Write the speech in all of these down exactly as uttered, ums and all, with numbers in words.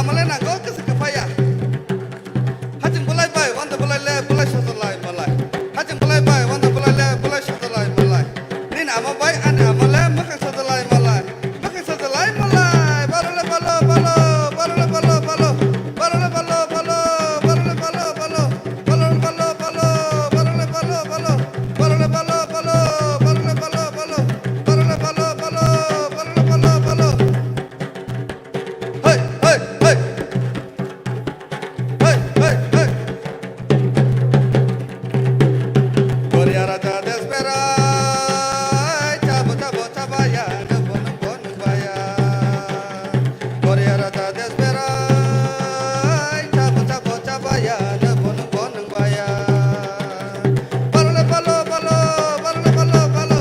Amalai nango kisa kafaya. Haching bulai bai, wanda bulai le, bulai soto lai malai. Haching bulai bai, wanda bulai le, bulai soto lai malai. Nini ama bai, ani ama le, makhang soto lai malai. Makhang soto lai malai. Balo le balo, balo, balo le balo, balo. Balo le balo, balo, balo le balo, balo. Balo le balo, balo, balo le balo, balo. Balo le balo, balo, balo le balo, balo. Balo le balo, balo, balo le balo, balo. Hey, hey, hey. Hey, hey, hey. Goria raja desperai, chabo, chabo, chabaya, nungbo, nungbo, nungbaya. Goria raja desperai, chabo, chabo, chabaya, nungbo, nungbo, nungbaya. Balo le balo, balo, balo le balo, balo.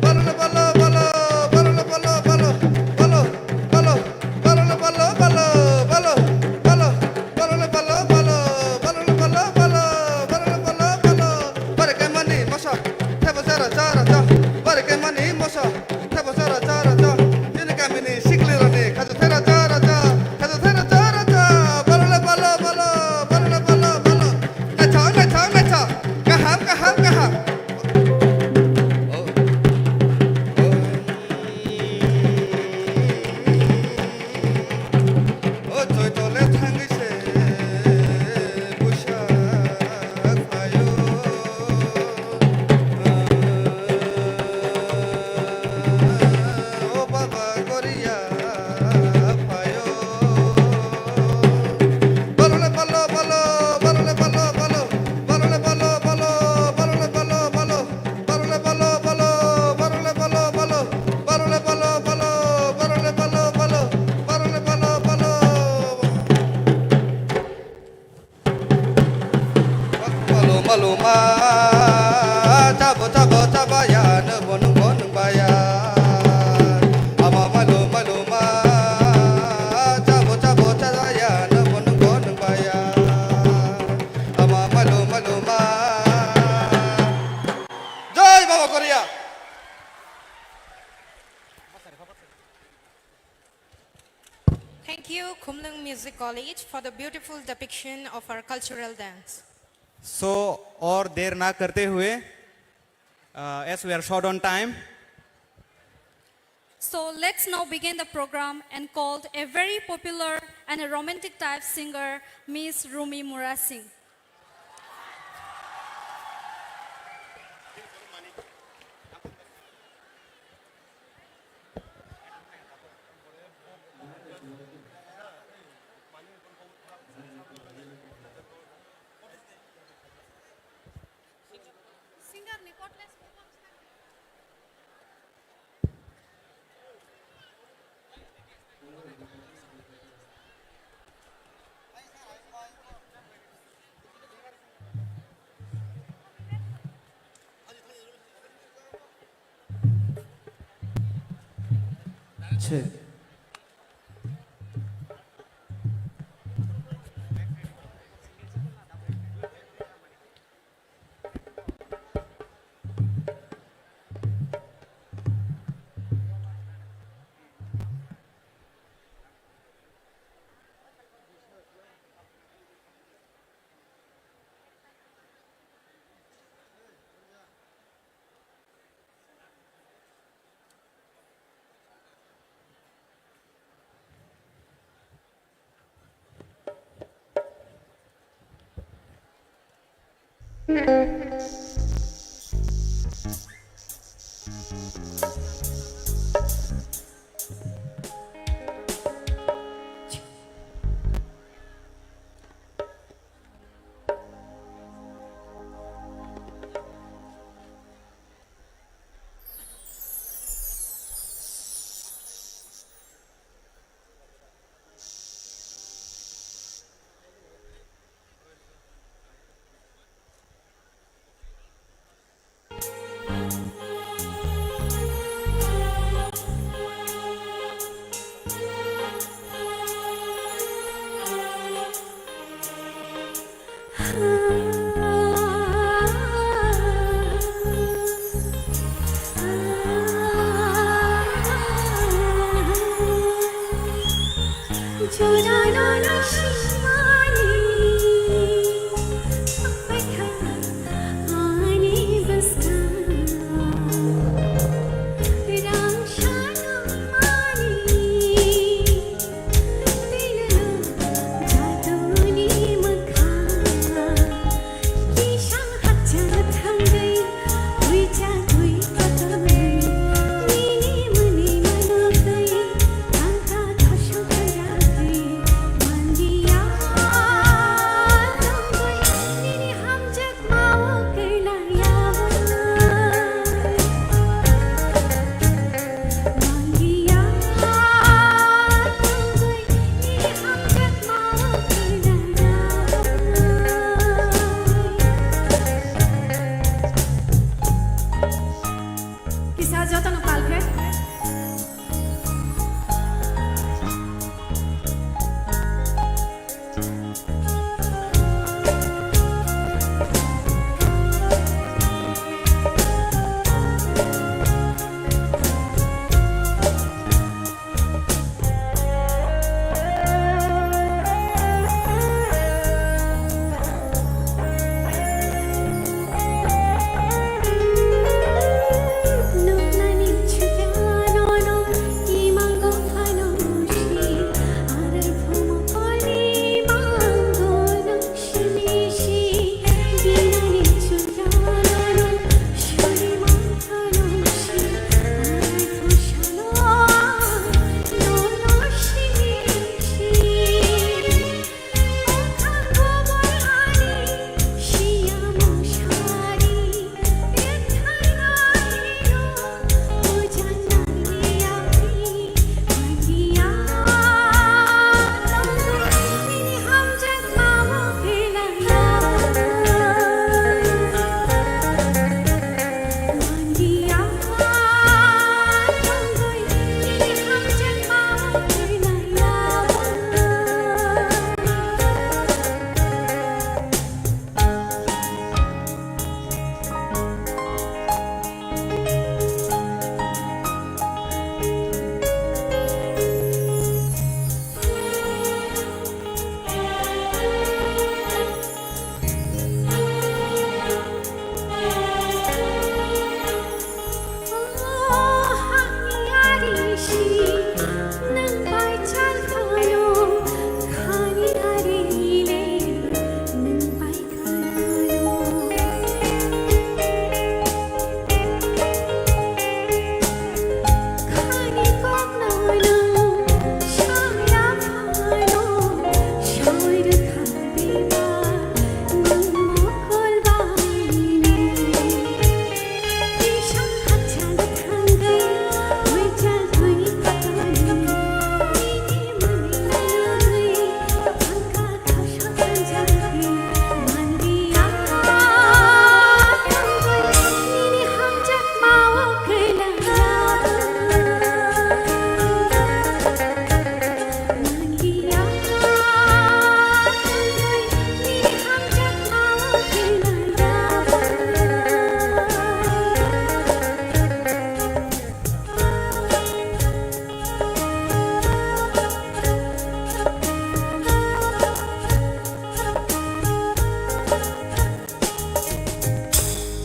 Balo le balo, balo, balo le balo, balo. Balo, balo. Balo, balo, balo, balo, balo. Balo, balo, balo, balo, balo, balo, balo, balo, balo, balo. Bari kaimani moso, thebo chara, chara, cha. Bari kaimani moso, thebo chara, chara, cha. Chini kamini sikli rani, khajo thera, chara, cha. Khajo thera, chara, cha. Balo le, balo, balo, balo le, balo, balo. Naithok, naithok, naithok. Kaham, kaham, kaham. O choi tole thangwi se busa phaio. O baba goria phaio. Balole balo, balo, balole balo, balo. Balole balo, balo, balole balo, balo. Barole balo, balo, barole balo, balo, barole balo, balo, barole balo, balo, barole balo, balo. Maluma, maluma, chabo, chabo, chabaya, nungbo, nungbo, nungbaya. Ama maluma, maluma, chabo, chabo, chabaya, nungbo, nungbo, nungbaya. Ama maluma, maluma. Jai Baba Goria. Thank you, Khumlwng Music College, for the beautiful depiction of our cultural dance. So, और देर ना करते हुए, uh, as we are short on time, So let's now begin the program and called a very popular and a romantic type singer, Miss Rumi Murasing. Singer ni cordless. Kisa jotono palkhe.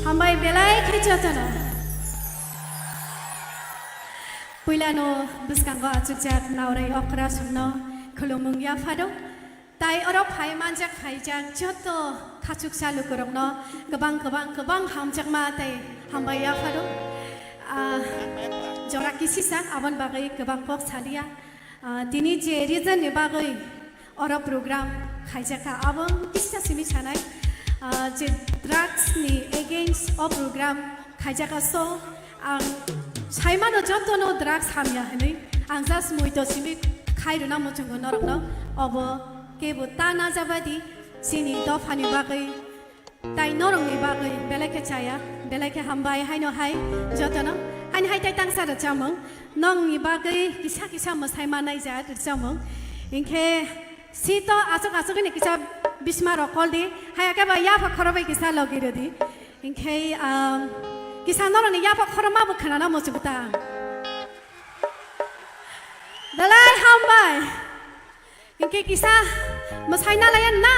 Hambai belai khe jotono. Puilano bwskango achukjak Naorai Okra songno khulumung yapharo. Tai oro phai manjak phaijak joto khachuksa lukurokno kwbang, kwbang, kwbang hamjakma tei hambai yapharo. Ah, jora kisisa aboni bagwi kwbang kok saliya. Ah, tini je reason ni bagwi oro program khaijakha, abo kisa simi sanai, ah, je drugs ni against o program khaijakha, so ang saimano jotono drugs hamya hinwi, ang just muito simi khairwna muchungo norokno, obo kebo ta najabadi chini dophani bagwi. Tai norokni bagwi belai khe chaya, belai khe hambai haino hai jotono. Haini hai tai tangsa rwchapmung. Nongni bagwi kisa kisa mwsai manai ja rwchapmung. Hinkhe sito aswk aswk hwnwi kisa bisma rok kol di. Haya khe ba yapha khoro bai kisa logi rw di. Hinkhe, um, kisa norokni yapha khoro ma bo khwnana muchungo ta ang. Belai hambai. Hinkhe kisa mwsai nalaiya na?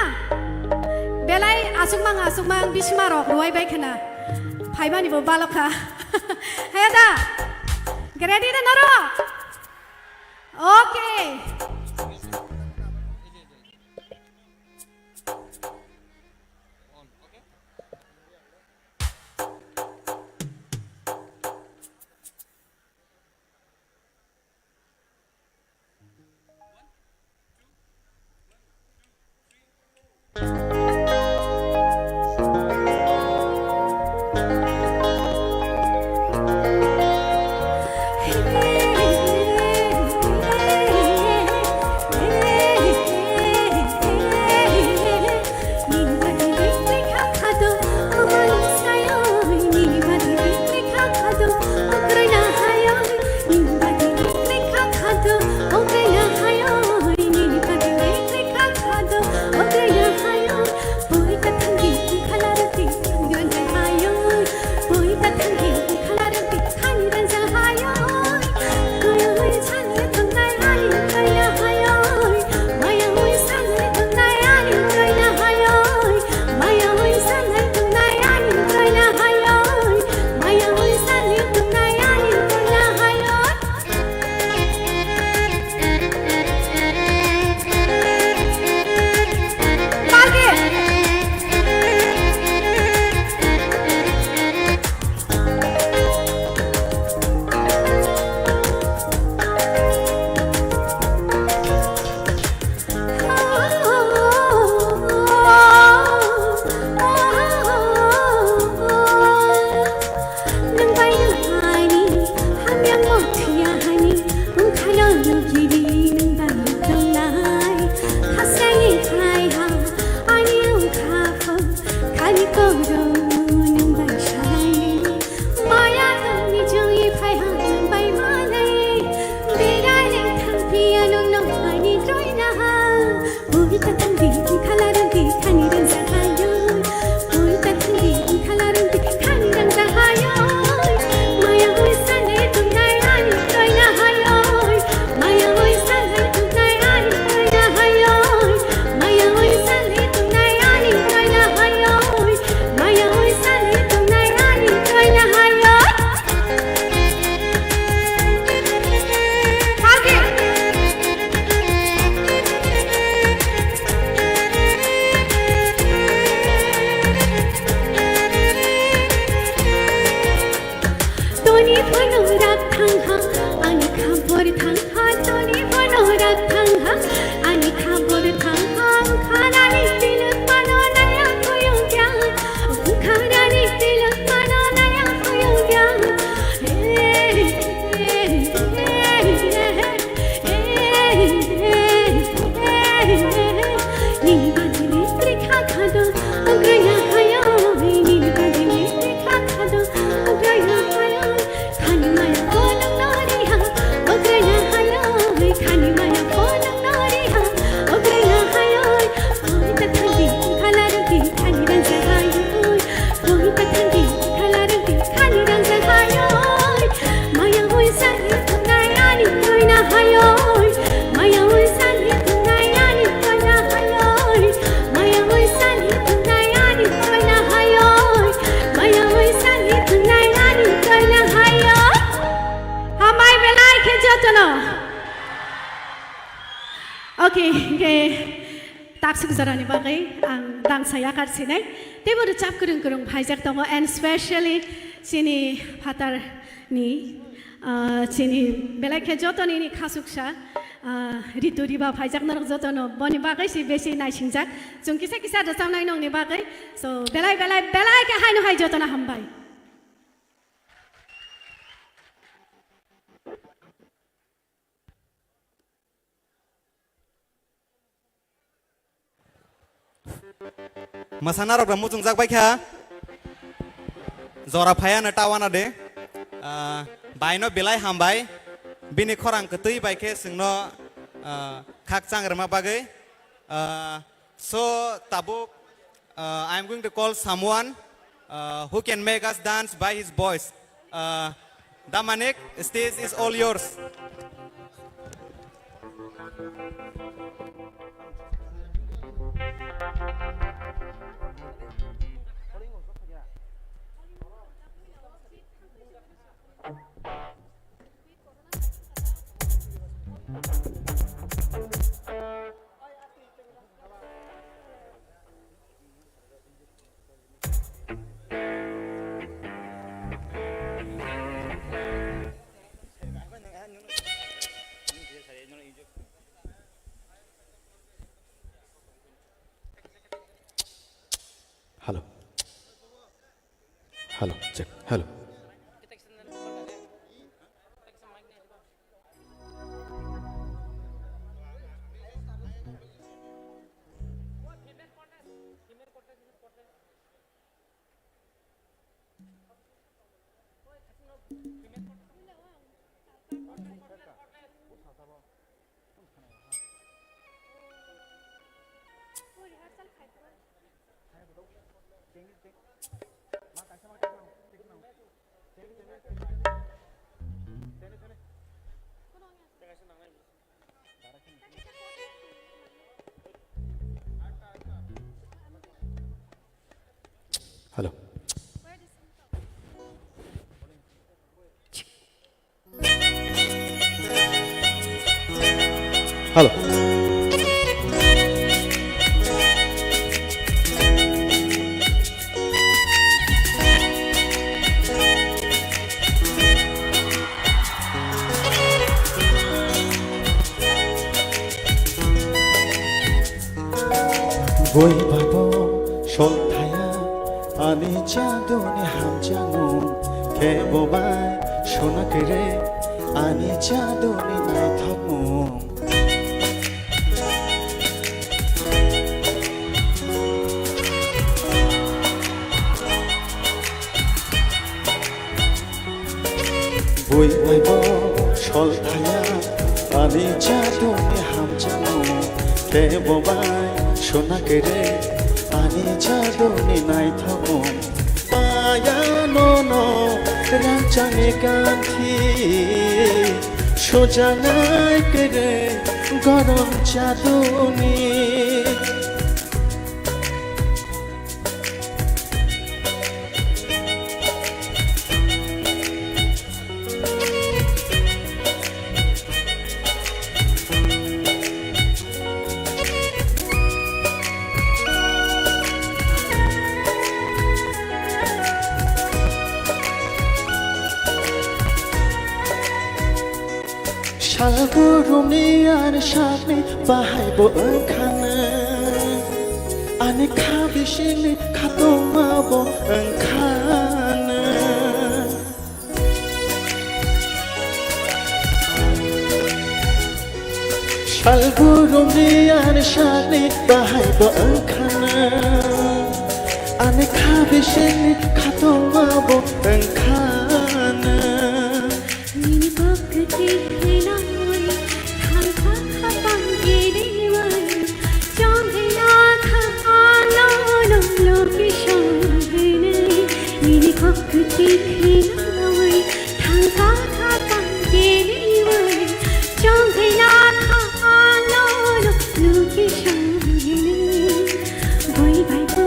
Belai aswkmang aswkmang bisma rok ruwai bai khna. Phaimani bo balokha. Haya da? Ready da norok? Okay. Nwng bai nwng ani hamyang mo thwiya hani, wngkhano nugiri nwng bai tongnai. Khasani phai ha ani wngkha pho, khani koro nwng bai sanai. Maya tongni joi phai ha nwng bai manai. Berai thang phiya nwng no ani joina ha. Poi ta thang di, khala rang di, khani rang sa hayo. Poi ta thang di, khala rang di, khani rang sa hayo. Maya oi sa le tung nai ani koi na hayo. Maya oi sa le tung nai ani koi na hayo. Maya oi sa le tung nai ani koi na hayo. Maya oi sa le tung nai ani koi na hayo. Toni phano rak thang ha, ani khabor thang ha, toni phano rak thang ha, ani khabor thang ha, khanani tilok mano naya koyong ya. Kharani tilok mano naya koyong ya. Nini badi ni trik ha khado, ograya hayo. Nini badi ni trik ha khado, ograya hayo. Khani maya pho nwng no ri ha, ograya hayo. Khani maya pho nwng no ri ha, ograya hayo. Poi ta thang di, khala rang di, khani rang sa hayo. Poi ta thang di, khala rang di, khani rang sa hayo. Maya oi sa ni thang nai ani koi na hayo. Maya oi sa ni thang nai ani koi na hayo. Maya oi sa ni thang nai ani koi na hayo. Maya oi sa ni thang nai ani koi na hayo. Hambai belai khe jotono. Okay, okay. Taksuk jorani bagwi ang dangsa yakar sinai. Teibo rwchap kwrwng kwrwng phaijak tongo and specially chini phatar ni, ah, chini belai khe jotoni ni khasuksa, ah, Ritu Riba phaijak norok jotono boni bagwi si besi naisingjak. Chwng kisa kisa rwchapnai nongni bagwi. So belai belai belai khe haino hai jotono hambai. Mwsanarok bai muchungjak bai kha. Jora phaiya no tawana de. Ah, baino belai hambai. Bini khorang kwtwi bai khe chwngno, ah, khakchang rwma bagwi. Ah, so tabuk, ah, I am going to call someone, ah, who can make us dance by his voice. Ah, Damanik, stage is all yours. Hello. Hello, check. Hello. Hello. Hello. Boi bai bo sol thaya, ani jaduni hamjakmung, khe bo bai sona kere, ani jaduni naithokmung. Bui bai bo sol thaya, ani jaduni hamjakmung, khe bo bai sona kere, ani jaduni naithokmung. Paya nono rangchakni kanthi, sujanai kere gorom jaduni. Salgurumni ani sakni bahai bo wngkhana, ani kha bisingni khatungma bo wngkhana. Salgurumni ani sakni bahai bo wngkhana, ani kha bisingni khatungma bo wngkhana. Nini kok kwtwi khwlaui, thangkha khapang kiriui, chongkhwla kha ano nonglo kisong hwnwi. Nini kok kwtwi khwlaui, thangkha khapang kiriui, chongkhwla kha ano nonglo kisong hwnwi. Boi bai bo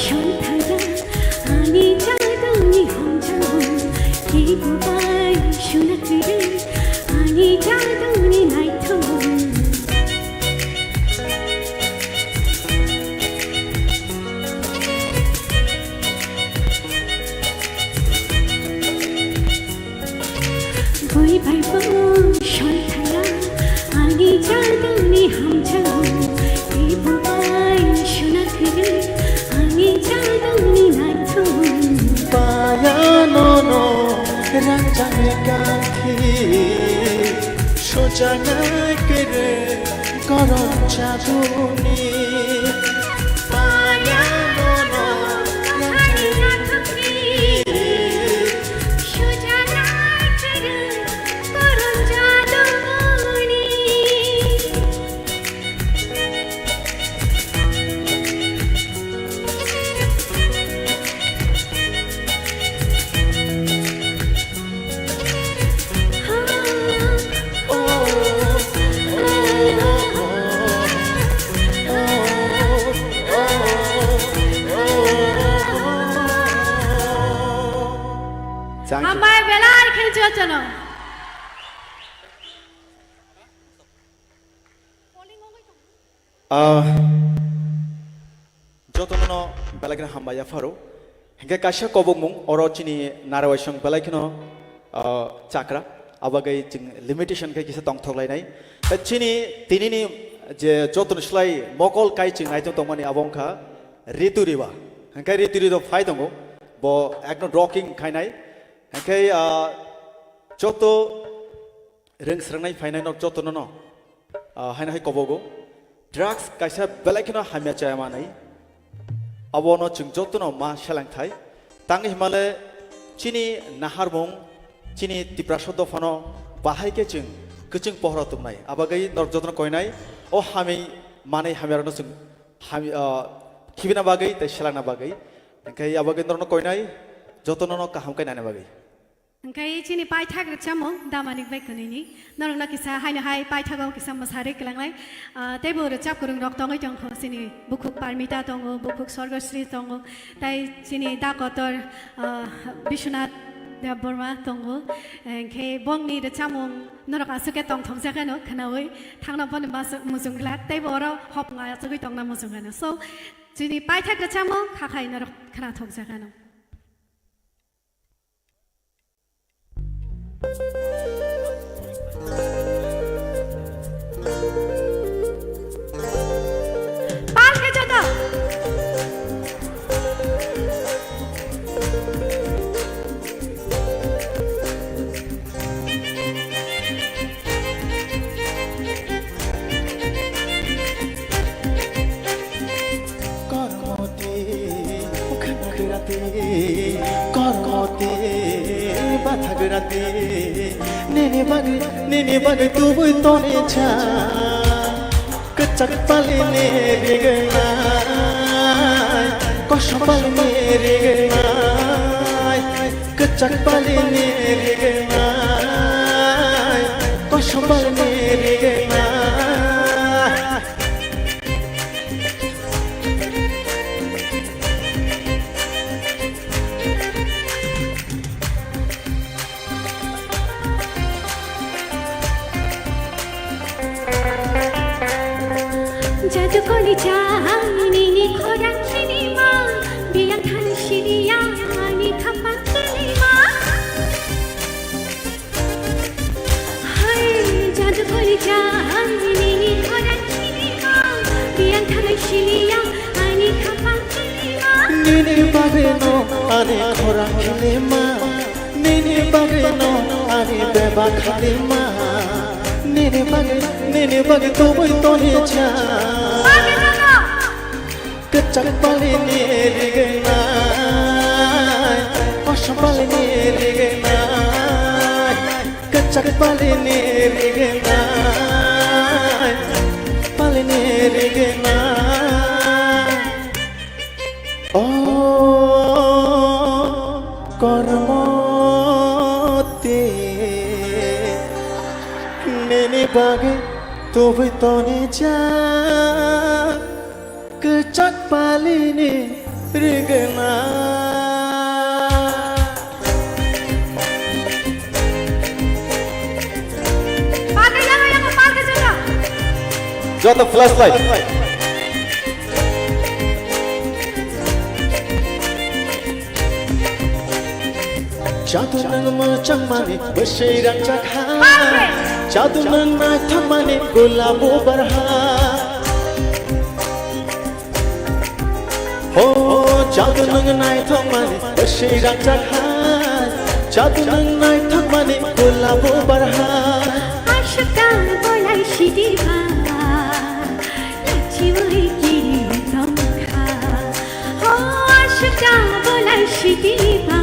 songthaya, ani jaduni hamjakmung, kebo bai sona kwrwi, ani jaduni naithok. Bui bai bo songthaya, ani jaduni hamjakmung, teibo bai sona kwrwi, ani jaduni naithok. Paya nono rangchakni kanthi, sujanai kere gorom jaduni. Paya nono rangchakni kanthi, sujanai kere gorom jaduni. Thank you. Hambai belai khe jotono. Ah, jotono belai kheno hambai yapharo. Hinkhe kaisa kobokmung oro chini Narawaisong belai kheno, ah, chakra. Abagwi chwng limitation khe kisa tongthok lainai. Tei chini tinini je jotono slai mokol kai chwng naitong tongmani abo wngkha Ritu Riwa. Hingke riti rito phai tongo, bo ekno rocking khainai. Hingke, ah, joto rwng srwngnai phainai no joto no no, ah, haino hai kobogo. Drugs kaisa belai kheno hamya chaya manwi. Abono chwng jotono ma selengthai. Tang himale chini naharmung, chini Tiprasa dophano bahai khe chwng kwchwng pohoro tubnai. Abagwi norok jotono koinai, o hamwi manwi hamyarokno chwng hamya, ah, khibina bagwi tei selengna bagwi. Hingke abagwi norokno koinai, jotono no kaham khe nana bagwi. Hingke chini paithak rwchapmung Damani bai kwnwini. Norokno kisa haino hai paithago kisa mwsarwi kwlangnai. Ah, teibo rwchap kwrwng rok tongwi tongkho, chini bukhuk Parmita tongo, bukhuk Sorgosri tongo, tei chini da kotor, ah, Biswanath Debbarma tongo. Hingke bongni rwchapmung norok aswk khe tongthokjak eno khwnaui thangna boni mas-, muchung glak, teibo oro hopnga achugwi tongna muchung eno. So, chini paithak rwchapmung khakhai norok khwnathokjak eno. Pal khe joto. Kormoti, khanagrati, kormoti, bathagrati, nini bagwi, nini bagwi tubui toni cha. Kwchak palini rignai, kosom palini rignai, kwchak palini rignai, kosom palini rignai. Jadu koli jai nini khorang sinima, biyang thani siriya ani khapang sinima. Hai, jadu koli jai nini khorang sinima, biyang thani siriya ani khapang sinima. Nini bagwi no ani khorang sinima. Nini bagwi no ani bebak khalima. Nini bagwi, nini bagwi tubui toni cha. Kwchak palini rignai, kosom palini rignai, kwchak palini rignai, palini rignai. O kormoti, nini bagwi tubui toni cha, kwchak palini rigna. Joto flashlight. Jadu nwng mwchangmani bwswi rangchak ha. Jadu nwng naithokmani gulabu barha. O jadu nwng naithokmani bwswi rangchak ha. Jadu nwng naithokmani gulabu barha. Ashok ta bolai sidiba, nachiwi kiri tongkha. O ashok ta bolai sidiba,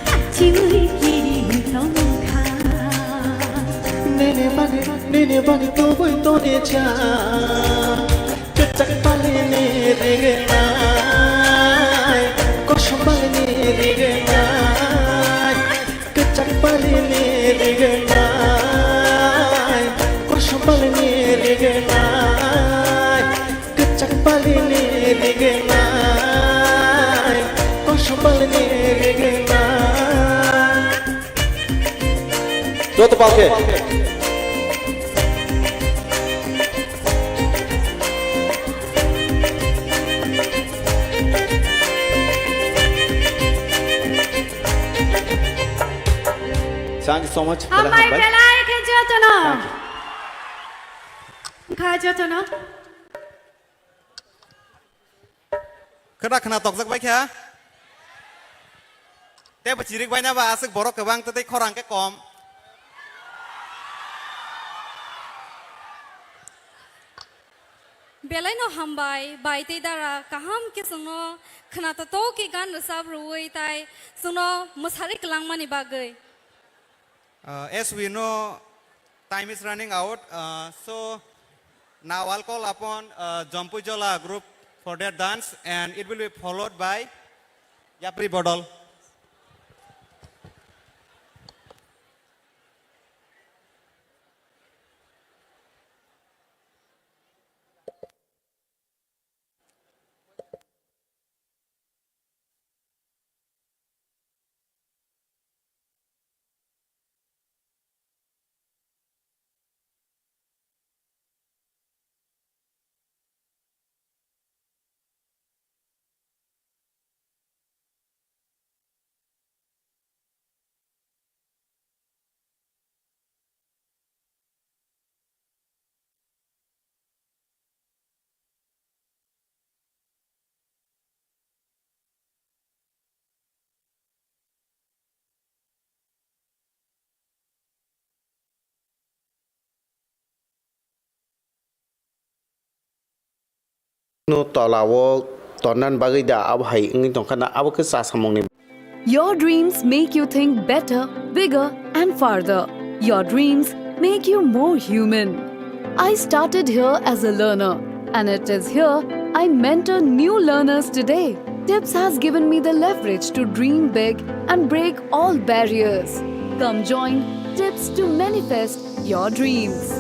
nachiwi kiri tongkha. Nini bagwi, nini bagwi tubui toni cha. Kwchak palini rignai, kosom palini rignai. Kwchak palini rignai, kosom palini rignai. Kwchak palini rignai, kosom palini rignai. Joto palke. Thank you so much. Hambai belai khe jotono. Thank you. Kha jotono. Khwna khwna tokjak bai kha. Tei bo chirik bai na ba aswk borok kwbang tei khorang khe kom. Belai no hambai, bai tei dara kaham khe chwngno khwna totok khe gan rwchap rwui tai chwngno mwsari kwlangmani bagwi. Uh, as we know, time is running out. Uh, so now I'll call upon uh, Jompui Jola group for their dance, and it will be followed by Yapri Bodol. No tola o tonnan bagwi da abo hai wngwi tongkha na abo khe cha samungni. Your dreams make you think better, bigger, and farther. Your dreams make you more human. I started here as a learner, and it is here I mentor new learners today. Tips has given me the leverage to dream big and break all barriers. Come join Tips to manifest your dreams.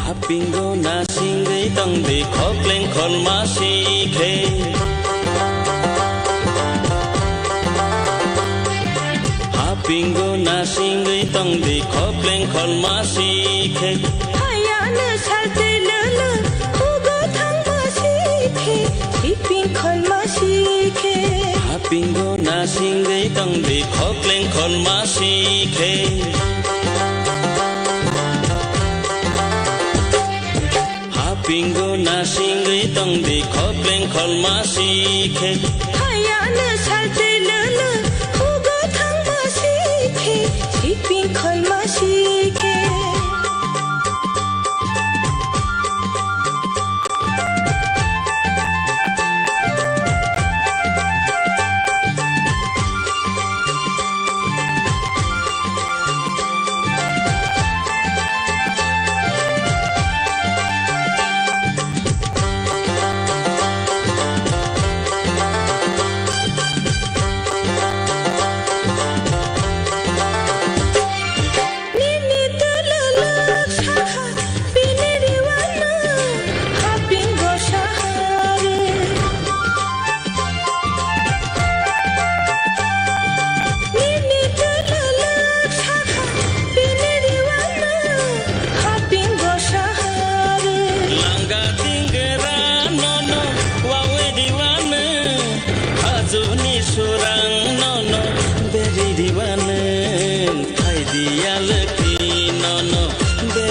Hapingo nasingwi tongdi khokleng kholma sikhe. Hapingo nasingwi tongdi khokleng kholma sikhe. Hayano saltwi lwlw hugo thangma sikhe, hiping kholma sikhe. Hapingo nasingwi tongdi khokleng kholma sikhe. Hapingo nasingwi tongdi khokleng kholma sikhe. Hayano saltwi lwlw hugo thangma sikhe, hiping kholma sikhe.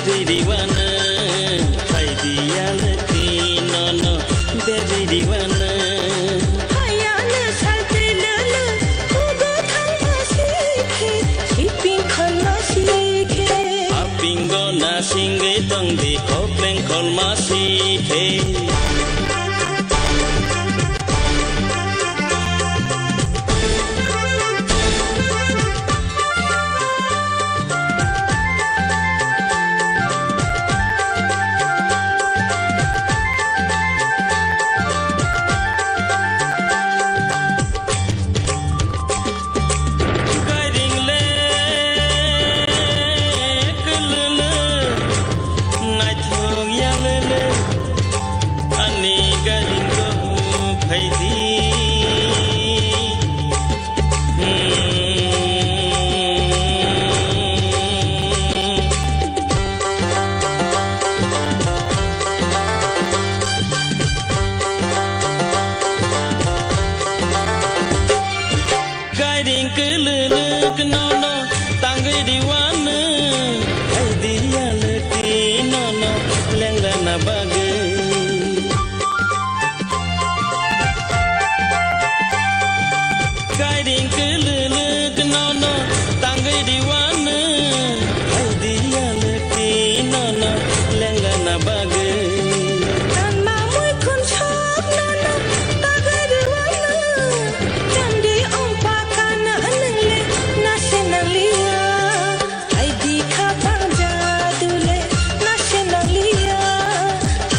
Ririwana, phaidi yalwkni nono beririwana. Hayano saltwi lwlwk, hugo thangma sikhe, siping kholma sikhe. Hapingo nasingwi tongdi, khokleng kholma sikhe. Gairing le kwlwlwk, naithok yalwlwk, ani gairing ko phaidi. Gairing kwlwlwk nono tangwi riwano, hai diya lwkti nono lenglana bagwi. Gairing kwlwlwk nono tangwi riwano, hai diya lwkti nono lenglana bagwi. Tanma muikhun sok nono tangwi riwano, chamdi ongpa kana nwngle nase nangliya. Aidi khapang jadu le nase nangliya,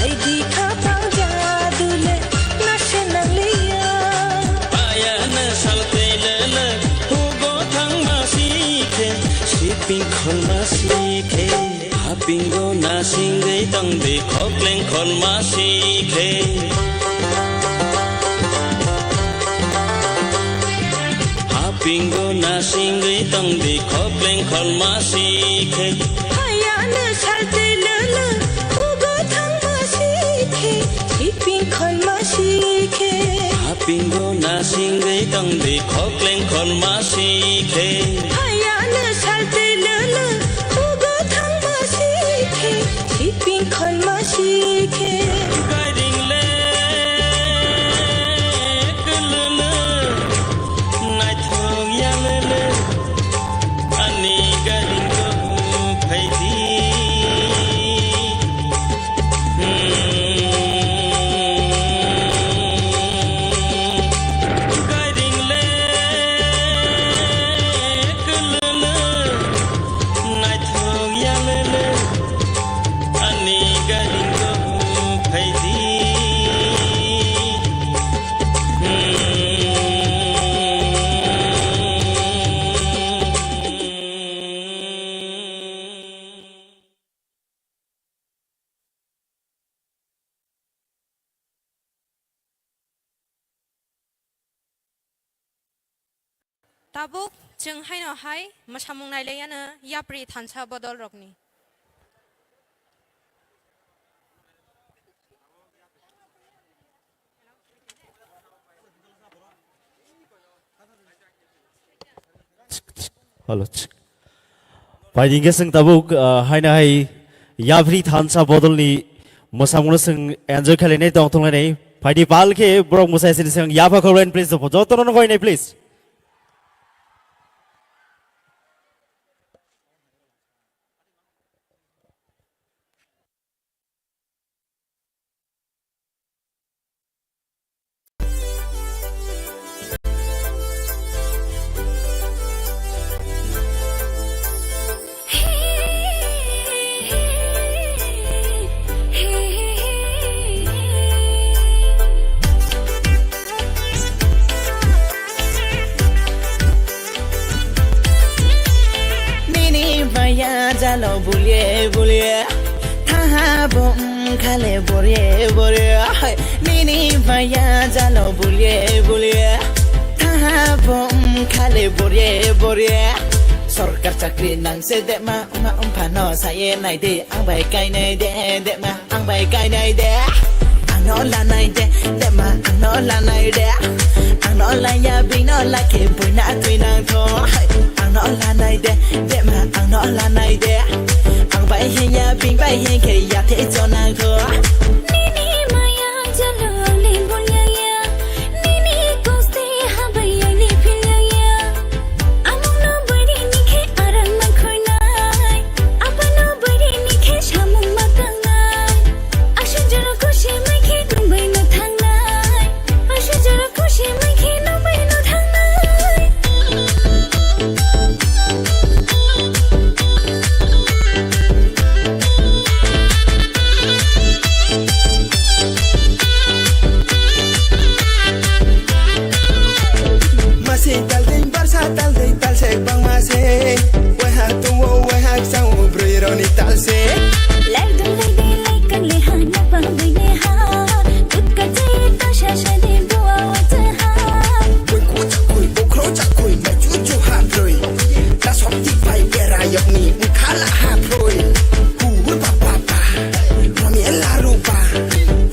aidi khapang jadu le nase nangliya. Ayana saltwi lele, hugo thangma sikhe, siping kholma sikhe. Hapingo nasingwi tongdi, khokleng kholma sikhe. Hapingo nasingwi tongdi, khokleng kholma sikhe. Hayano saltwi lele, hugo thangma sikhe, siping kholma sikhe. Hapingo nasingwi tongdi, khokleng kholma sikhe. Hayano saltwi lele, hugo thangma sikhe, siping kholma sikhe. Gairing le kwlwlwk, naithok yalwlwk, ani gairing ko phaidi. Gairing le kwlwlwk, naithok yalwlwk, ani gairing ko phaidi. Tabuk chwng haino hai mwsamung nailaiyano yapri thansa bodol rokni. Hello. Phaidi hingke chwng tabuk, ah, haino hai yapri thansa bodolni mwsamungno chwng enjoy khlainai tong thunglainai. Phaidi pal khe borok mwsai sini chwng yapha khoroknai please, jotono nukhoinai please. Nini maya jalo bulie bulie, thaha bom khale borie borie. Nini maya jalo bulie bulie, thaha bom khale borie borie. Sorkar chakri nang se de ma, ma umphano saye nai de, ang bai kainai de, de ma. Ang bai kainai de, ang no lanai de, de ma, ang no lanai de. Ang no laya bino lake buina tuinang tho. Ang no lanai de, de ma, ang no lanai de. Ang Bai hinya bing bai hinkhe ya te chonang tho. Nini maya jalo ang le bol ya ya. Nini koste habai ang le phil ya ya. Amung no bari ni khe arang ma khoi nai. Apa no bari ni khe samung ma tang nai. Ashu jalo kushi mai khe nung bai no thang nai. Ashu jalo kushi mai khe nung bai no thang nai. Masi talding barsa talding talsek bangma se. Wahak tongo wahak sango broi roni talse. Lai dong lai de lai kang le ha na pang bai ne ha. Kut ka je ta sha sha de bua wa ta ha. Koi ko chakoi bokro chakoi na chu chu ha broi. Ta sok ti pai bera yok ni khala ha broi. Hu hu pa pa pa. Romi la ru pa.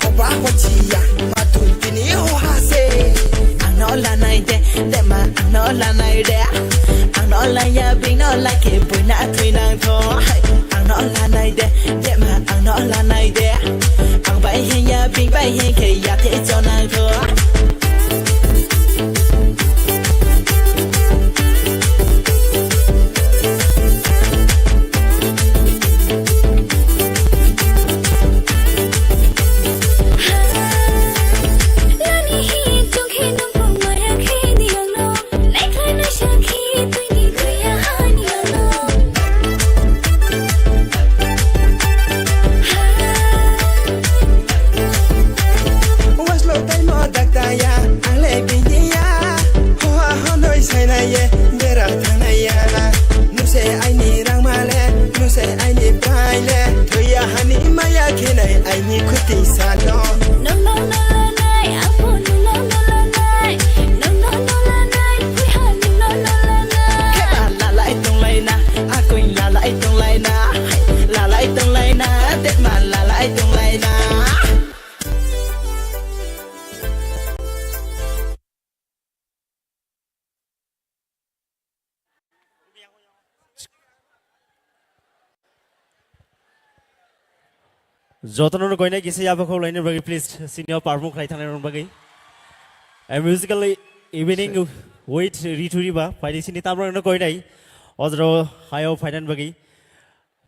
Ho pa ho chi ya. Ma tu ti ni ho ha se. Ang no la nai de de ma ang no la nai de. Ang no la ya bing no la ke bui na tui nang tho. Ang no la nai de de ma ang no la nai de. Ang bai he ya bing bai he ke ya te cho nang tho. Waslo taimo daktaya, ang le biniya. Hoa honoi sainai ye, bera thangnai ya. Nuse aini rangmale, nuse aini praile. Thoya hani maya khenai aini khuti sano. Nong nong nong lanai, apo nong nong nong lanai. Nong nong nong lanai, puiha nong nong nong lanai. Keba lalai tonglaina, akoi lalai tonglaina. Lalai tonglaina, detma lalai tonglaina. Jotono koinai kisa yapha khok laini bagwi, please, senior perform khlai thangnairokni bagwi. A musical evening with Ritu Riba, phaidi sini tamrokno koinai. Ojro hayo phainan bagwi.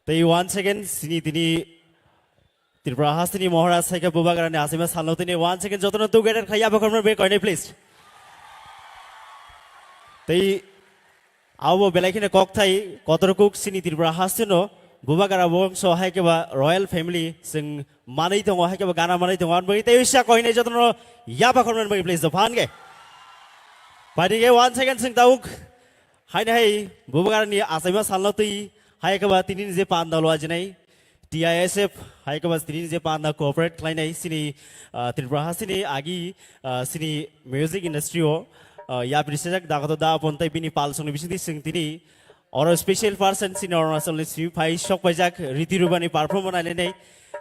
Tei once again, sini tini Tripura hasteni Maharaj hai khe Bubagrani achaima salno tini once again jotono together khai yapha khorokma be koinai, please. Tei abo belai kheno kokthai kotor kuk sini Tripura hasteno Bubagra bongso hai khe ba royal family chwng manwi tongo, hai khe ba gana manwi tongo, ani bagwi tei uisa koinai jotono yapha khorokma be, please, dophan khe. Phaidi khe once again chwng tabuk Haini hai Bubagrani achaima salno twi hai khe ba tini je panda lua jinai T I S F hai khe ba tini je panda cooperate khlainai sini, ah, Tripura hasteni agi, ah, sini music industry o, ah, yapri sejak dagoto da pon tei bini pal songni bisingtwi chwng tini oro special person sini Arunachalni simi phai sok paijak Ritu Ribani perform nainai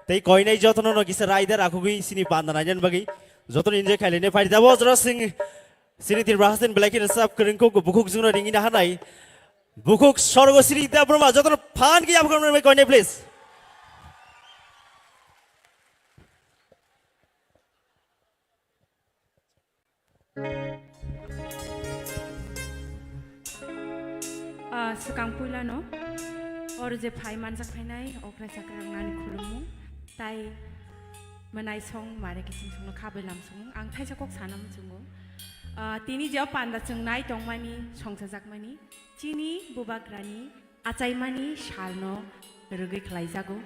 tei koinai jotono no kisa raida rakhugwi sini panda nainani bagwi jotono enjoy khailene phaidi tabuk ojro chwng Sini Tripura hasteni belai kheno sap kwrwng kuk bukhuk jwngno ringina hanai. Bukhuk sorgo Sri Debbarma jotono phan khe yapha khorokma koinai, please. Ah, swkang puilano oro je phai manjak phainai okrai chakrai rok nani khulumung tai mwnai song mare kiching songno khabai lam song ang thaisa kok sana muchungo. Ah, tini je o panda chwng nai tongmani, songchajakmani, chini Bubagrani achaimani salno rwgwi khlaijago.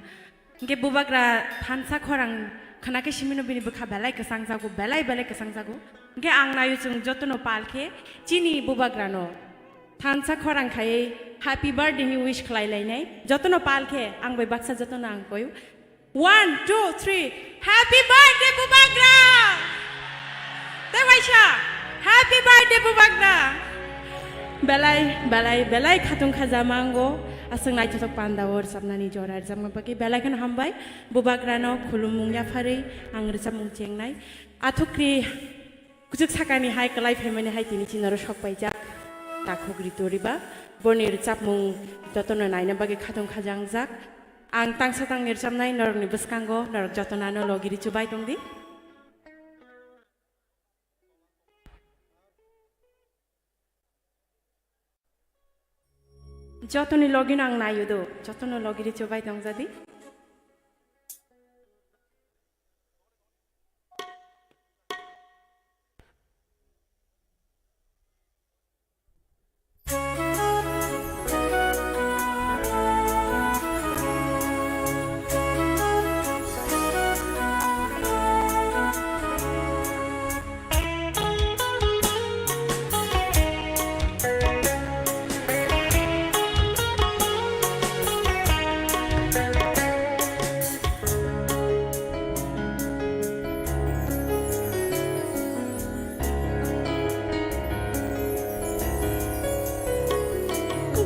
Hwnkhe Bubagra thansa khorang khwnakhe simino bini bwkha belai kwchangjago, belai belai kwchangjago. Hwnkhe ang naio chwng jotono pal khe chini Bubagrano thansa khorang khaiwi happy birthday ni wish khlai lainai. Jotono pal khe ang bai baksa jotono ang koyo. One, two, three. Happy birthday, Bubagra! Tei waisa, happy birthday, Bubagra! Belai, belai, belai khatung khajamango. Aswk naithothok panda o rwchapnani jora rwchapma bagwi belai kheno hambai. Bubagrano khulumung yapharwi ang rwchapmung chengnai. Athukri kuchuk sakani hai kwlai phaimani hai tini chini oro sok paijak. Takhuk Ritu Riba. Boni rwchapmung jotono naina bagwi khatung khajangjak. Ang tangsa tangni rwchapnai norokni bwskango norok jotono ano logi rw chubai tongdi. Jotoni logino ang naio do, jotono logi rw chubai tongjadi.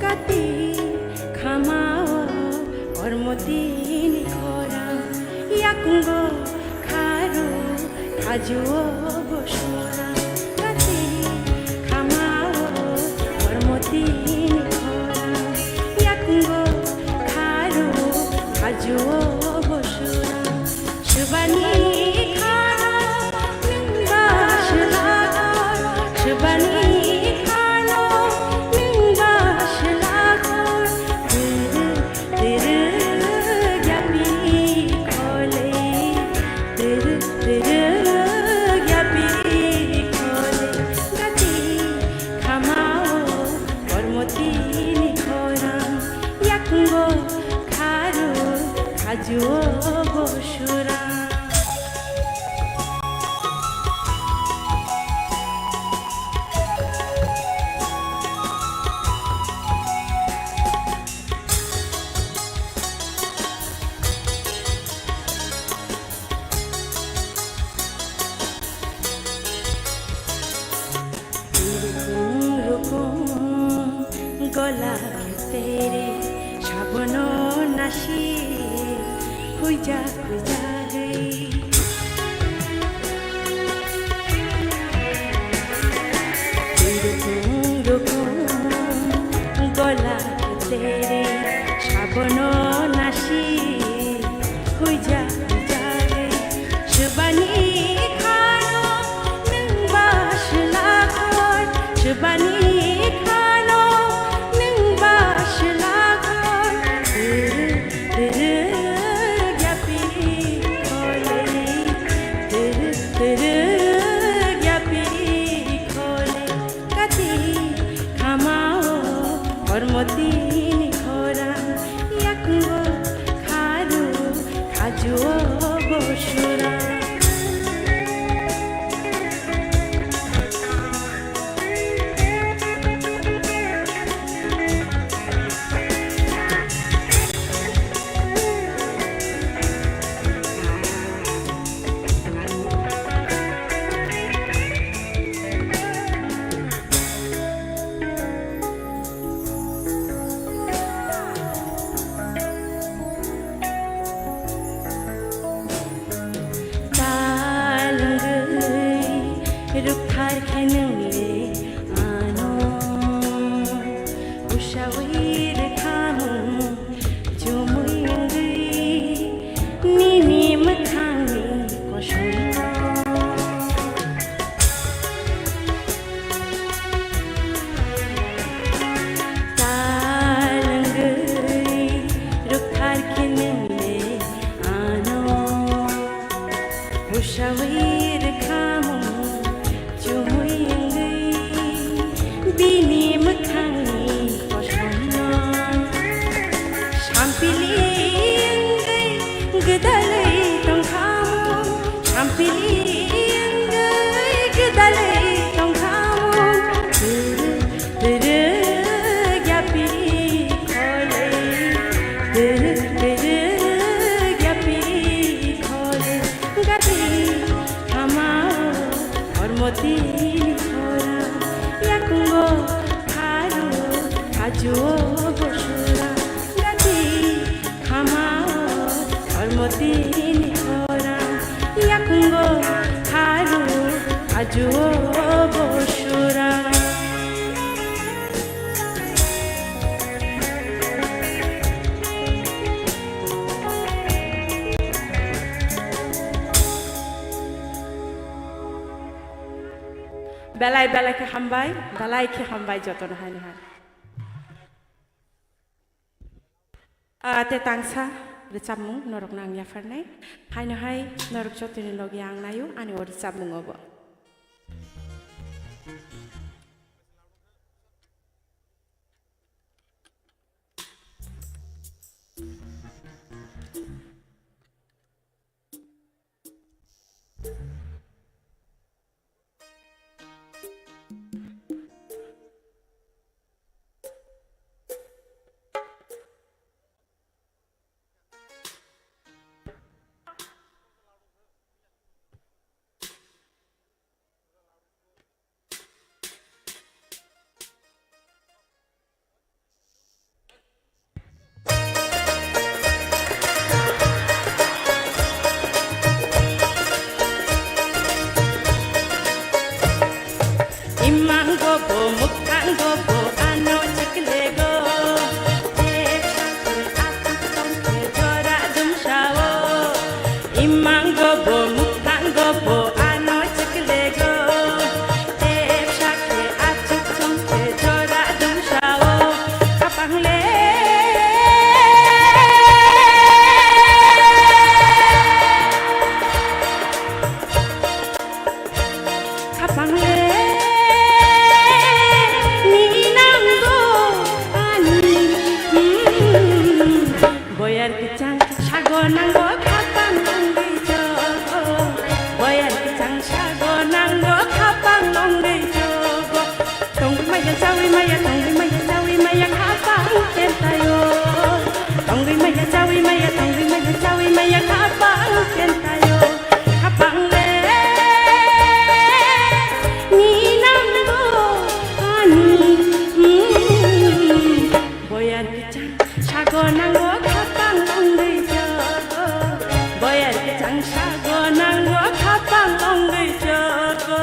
Gati khamao kormotini khorang, yakungo kharu khajuo bo sora. Gati khamao kormotini khorang, yakungo kharu khajuo bo sora. Subani khano nungba sulago, subani khano nungba sulago. Turu, turu, yapi khole, turu, turu, yapi khole. Gati khamao kormotini khorang, yakungo kharu khajuo bo sora. Rukum rukum gola tere sabono nasi huija huija gei. Rukum rukum gola tere sabono nasi huija huija gei. Subani khano nungba sulago, subani khano nungba sulago. Turu, turu, yapi khole, turu, turu, yapi khole. Gati khamao kormotini khorang, yakungo kharu khajuo bo sora. Tal wngwi rukthar khe nwng le ano, usawi rwkhamung chumui wngwi nini mwkhangni kosoino. Tal wngwi rukthar khe nwng le ano, usawi rwkhamung chumui wngwi bini mwkhangni kosoino. Sampili wngwi gwdalwi tongkhamung, sampili wngwi gwdalwi tongkhamung. Turu, turu, yapi khole, turu, turu, yapi khole. Gati khamao kormotini khorang, yakungo kharu khajuo bo sora. Gati khamao kormotini khorang, yakungo kharu khajuo bo sora. Belai belai khe hambai, belai khe hambai jotono haino hai. Ah, te tangsa rwchapmung norokno ang yapharnai. Haino hai norok jotoni logi ang naio ani o rwchapmungo bo. Imango bo, mukhango bo, ano chiklego. Tepsa khe atuk tongkhe jora dumsao. Imango bo, mukhango bo, ano chiklego. Tepsa khe atuk tongkhe jora dumsao. Kapangle. Kapangle ni nango ani, hmm. Boyar kwchang sago nango khapang nongwi jogo. Boyar kwchang sago nango khapang nongwi jogo. Tongwi maya, chawi maya, tongwi maya, chawi maya, khapang tentayo. Tongwi maya, chawi maya, tongwi maya, chawi maya, khapang tentayo. Khapang le ni nango ani, hmm. Boyar kwchang sago nango khapang nongwi jogo. Boyar kwchang sago nango khapang nongwi jogo.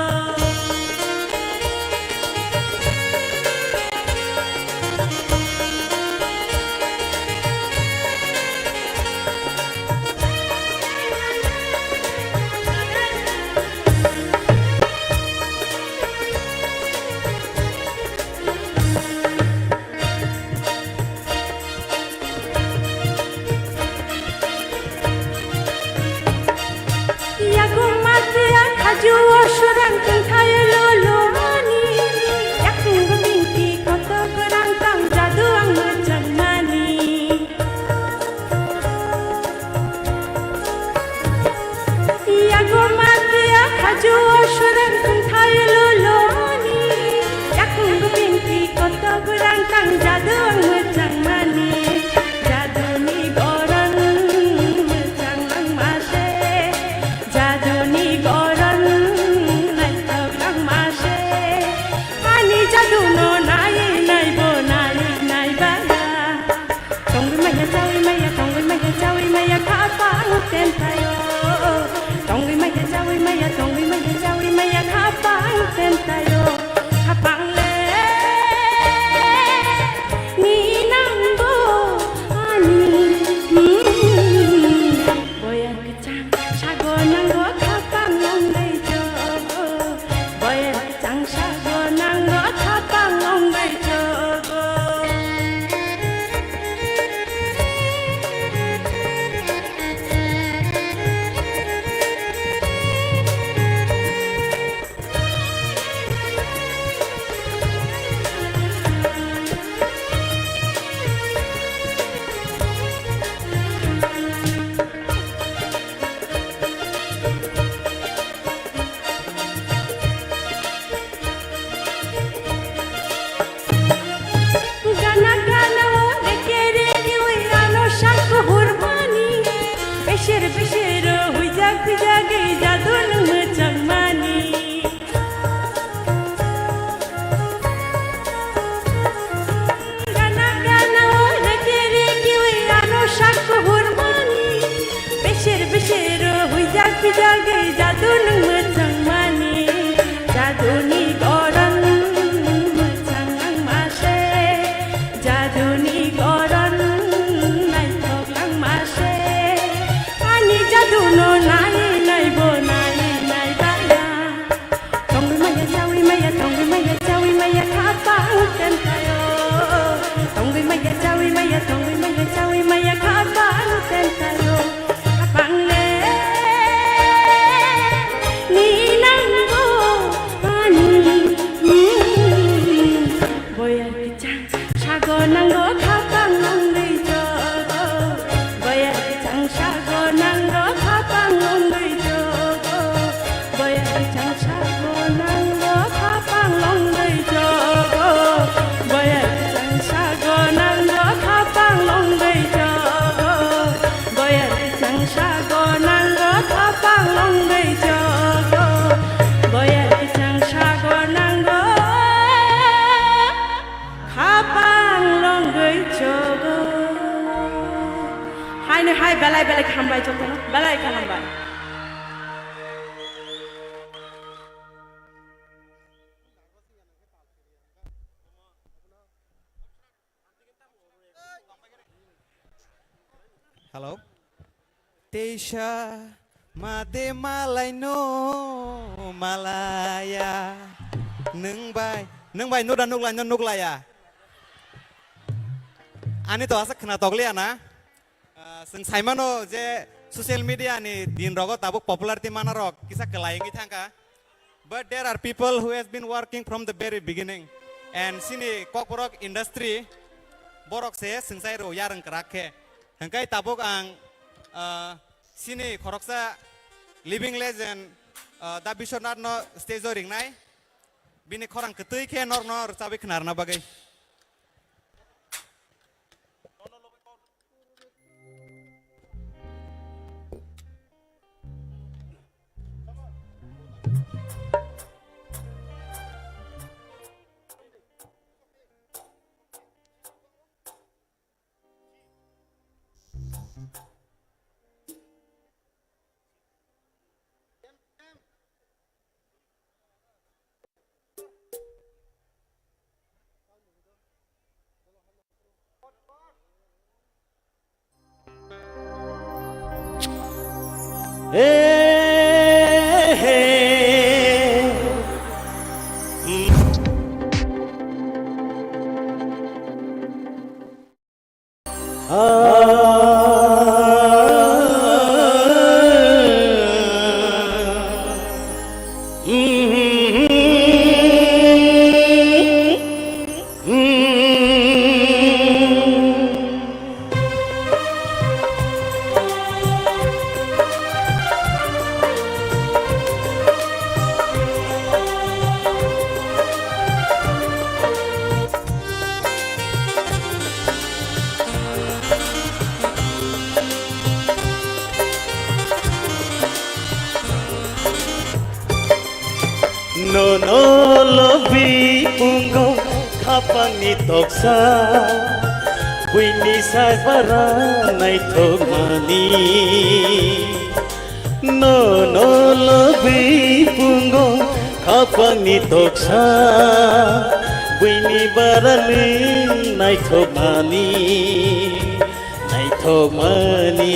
Yago matia khaju o surang tungthai lolo ani. Yakung bingti koto gorang tang jadu ang machang mani. Yago matia khaju o surang tungthai lolo ani. Yakung bingti koto gorang tang jadu ang machang mani. Jaduni goron mwchang langma se, jaduni goron naithok langma se. Ani jaduno nai nai bo nai nai baya. Tongwi maya, chawi maya, tongwi maya, chawi maya, khapang tentayo. Tongwi maya, chawi maya, tongwi maya, chawi maya, khapang tentayo. Khapang le. Ni nango ani, hmm. Boyar kwchang sago nango khapang nongwi jogo. Boyar kwchang sago nango khapang nongwi jogo. Gana gana o reke reke ui ano sak hurmani. Beser beser o huijak huijak ei jadu nwng mwchangmani. Gana gana o reke reke ui ano sak hurmani. Beser beser o huijak huijak ei jadu nwng mwchangmani. Jaduni goron mwchang langma se. Jaduni goron naithok langma se. Ani jaduno nai nai bo nai nai baya. Tongwi maya, chawi maya, Songwi maya chawi maya khapang tentalo, khapang le ni nango ani. Boyar kichang sago nango khapang longwi jogo. Boyar kichang sago nango khapang longwi jogo. Boyar kichang sago nango khapang longwi jogo. Boyar kichang sago nango khapang longwi jogo. Boyar kichang sago nango khapang longwi jogo. Boyar kichang sago nango khapang longwi jogo. Haino hai belai belai khambai jotono, belai khambai. Hello. Teisa made malaino malaya. Nwng bai, nwng bai nuda nuklaino nuklaya. Ani to asa khna tokliya na. Ah, chwng saimano je social media ni din rogo tabuk popularity mana rok kisa kwlai wngwi thangkha. But there are people who has been working from the very beginning. And sini Kokborok industry borok se swngchai rw yarwng kwrak khe. Hwnkhe tabuk ang, ah, sini khoroksa living legend, ah, Da Biswanath no stage o ringnai. Bini khorang kwtwi khe norno rwchabwi khnarna bagwi. Nono lobi pungo khapangni toksa, buini saibara naithokmani. Nono lobi pungo khapangni toksa, buini barani naithokmani, naithokmani,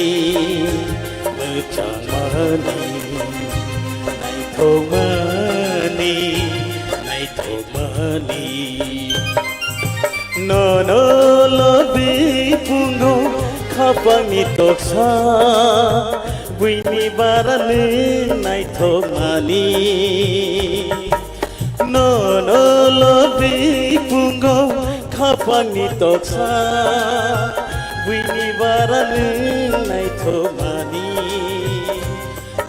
mwchangmani, naithokmani, naithokmani. Nono lobi pungo khapangni toksa, buini barani naithokmani. Nono lobi pungo khapangni toksa, buini barani naithokmani.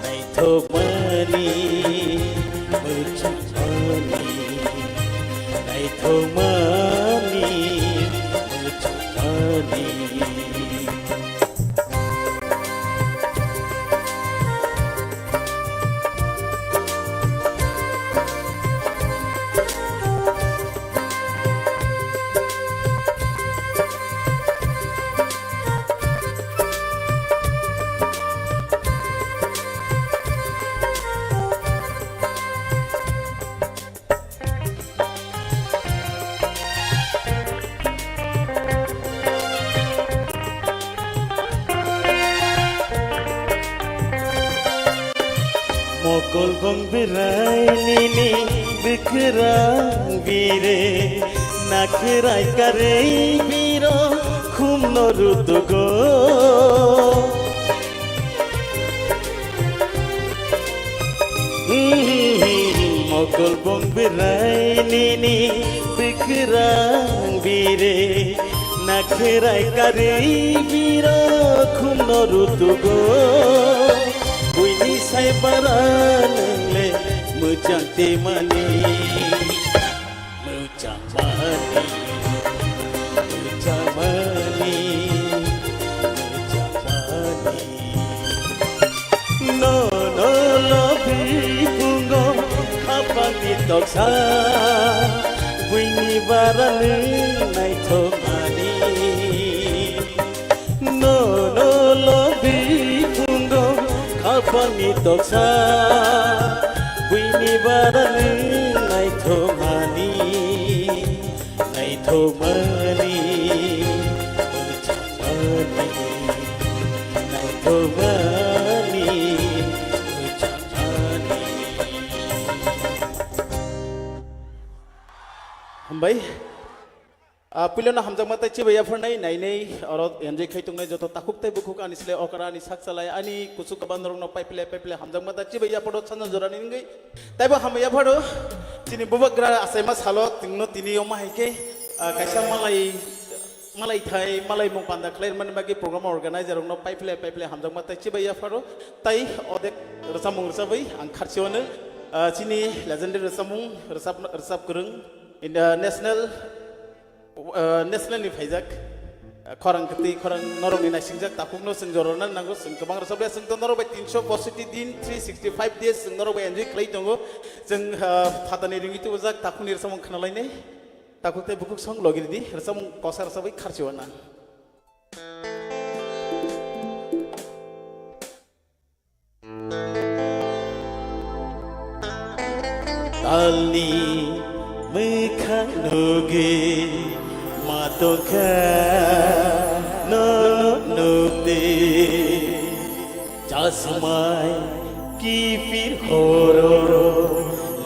Naithokmani, mwchangmani, naithokmani, mwchangmani. Mokol bong berai nini bekerang bire, nakherai karei biro Khumno rutugo. Mokol bong birai nini bikrang bire. Nakhirai kari biro khumno rutugo. Buini sai bara nengle mujang te mani. Mujang mani, mujang mani, mujang mani. No, no, lobi pungo, khapangni toksa, buini bara nwng naithok mani. No, no, lobi pungo, khapangni toksa, buini bara nwng naithok mani. Naithokmani, naithokmani, naithokmani. Hambai. Ah, puilano hamjakma tei chibai yapharnai nainai oro enjoy khai tongnai joto takhuk tei bukhuk ani sle okra ani sak chalai ani kuchuk kwbang norokno paiphile paiphile hamjakma tei chibai yapharo chana jorani wngwi. Taibo hamya pharo, chini bubagra achaima salo, tingno tini omo hai khe, ah, kaisa malai, malai thai, malai mung panda khlai mani bagwi program organizer rokno paiphile, paiphile hamjakma tei chibai yapharo, tai odek rwchapmung rwchabwi ang kharchiwano, ah, chini legendary rwchapmung rwchap, rwchap kwrwng, in the national Uh, national ni phaijak, uh, khorang kwtwi, khorang norokni naisingjak takhukno chwng jorana nango, chwng kwbang rwchapya, chwng to norok bai tinsho poisotti din, three sixty five days chwng norok bai enjoy khlai tongo. Chwng, uh, phatani ringwi tubujak takhukni rwchapmung khnalainai. Takhuk tei bukhuk song logi ridi, rwchapmung kosa rwchapwi kharchiwa nang. Talni mwkhang nugwi ma tongkha no nukdi. Chasmai kiphil horo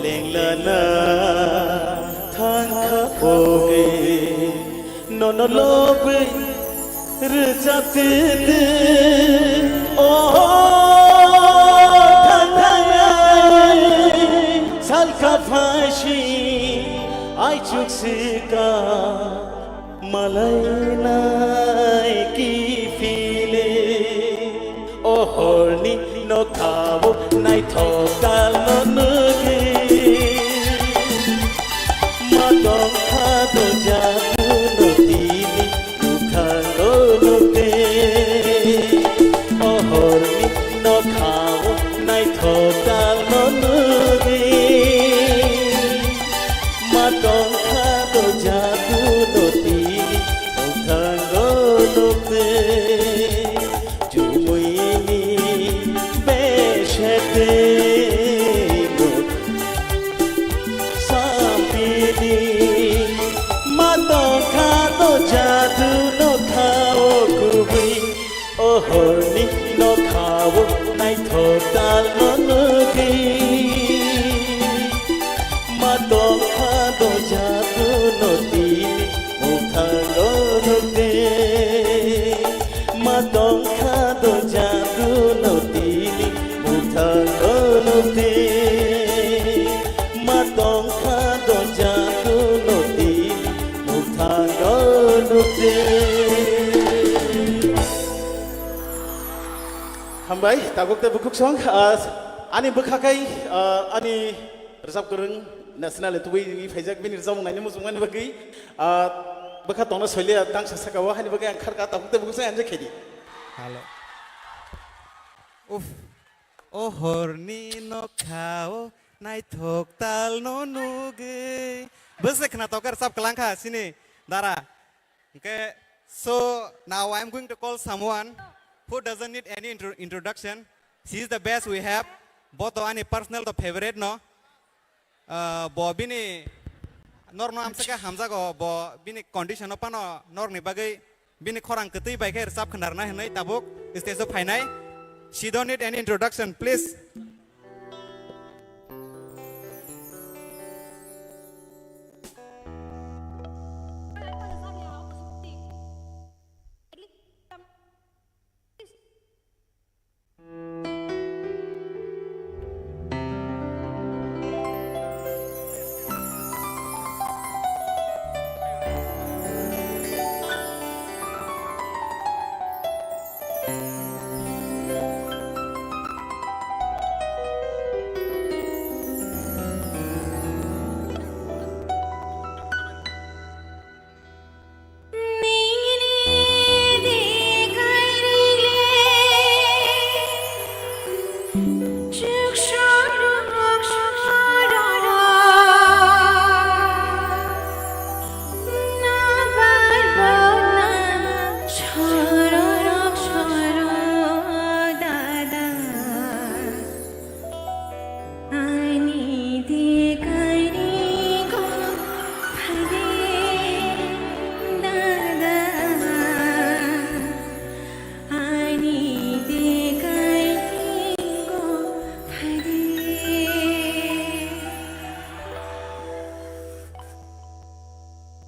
lenglana thangkha pogwi. Nono lobwi rwchaptwtwi, o thang thangnai salka phaisi aichuk swka malainai kiphile. O horni nokhao naithok talno nugwi. Ma tongkha do jadu no tini bwkhango nukdi. O horni nokhao naithok talno nugwi. Ma tongkha do jadu no tini bwkhango nukdi. Chumuini besete sampidi ma tongkha do jadu nokhao kubui. O horni nokhao naithok talno nugwi. Ma tongkha do jadu no tini bwkhango nukdi. Ma tongkha do jadu no tini bwkhango nukdi. Ma tongkha do jadu no tini bwkhango nukdi. Hambai, tabuk tei bukhuk song, ah, ani bwkha kai, ah, ani rwchap kwrwng national le tubui ni phaijak bini rwchapmung naina muchungmani bagwi, ah, bwkha tongna soilia tangsa saka o, hani bagwi ang kharka tabuk tei bukhuk song enjoy khaidi. Hello. Uff. O horni nokhao naithok talno nugwi. Bwswk khna tokar rwchap kwlangkha sini dara. Okay, so now I am going to call someone who doesn't need any intro introduction. She is the best we have. Bo to ani personal to favorite no. Ah, bo bini norno amsaka hamjago, bo bini condition no pano norni bagwi bini khorang kwtwi bai khe rwchap khna rwna hinwi tabuk stage o phainai. She don't need any introduction, please.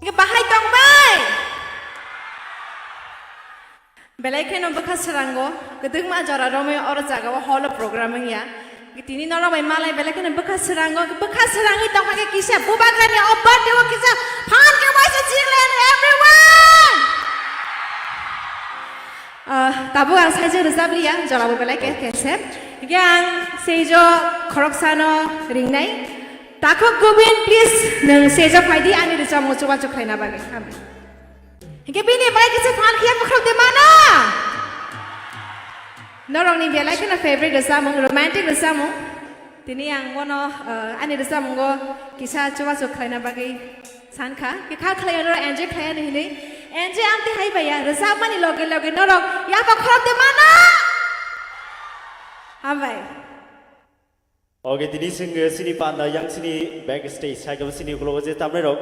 Hingke bahai tongbai? Belai kheno bwkha srango, kwdwkma jora romwi oro jagao hall o program wngya. Tini norok bai malai belai kheno bwkha srango, bwkha srangwi tongkha khe kisa bubagrani o birthday o kisa phan khe waisa chiklen everyone! Ah, tabuk ang saijak rwchap liya, jorabo belai khe khe se. Hingke ang seijo khoroksano ringnai. Takhuk Gobin, please, nwng stage o phai di, ani rwchapmung chubachu khlaina bagwi. Hambai. Hingke bini bagwi kisa phan khiya bokhorok de mano. Norokni belai kheno favorite rwchapmung, romantic rwchapmung. Tini ang bono, eh, ani rwchapmungo kisa chubachu khlaina bagwi sankha. Khe kha khlai norok enjoy khlai ani hinwi. Enjoy amtwi hai baiya, rwchapmani loge loge norok yapha khorok de mano. Hambai. Oke, tini sing, eh, sini panda yang sini backstage, hai khe sini ulo je tamrei rok,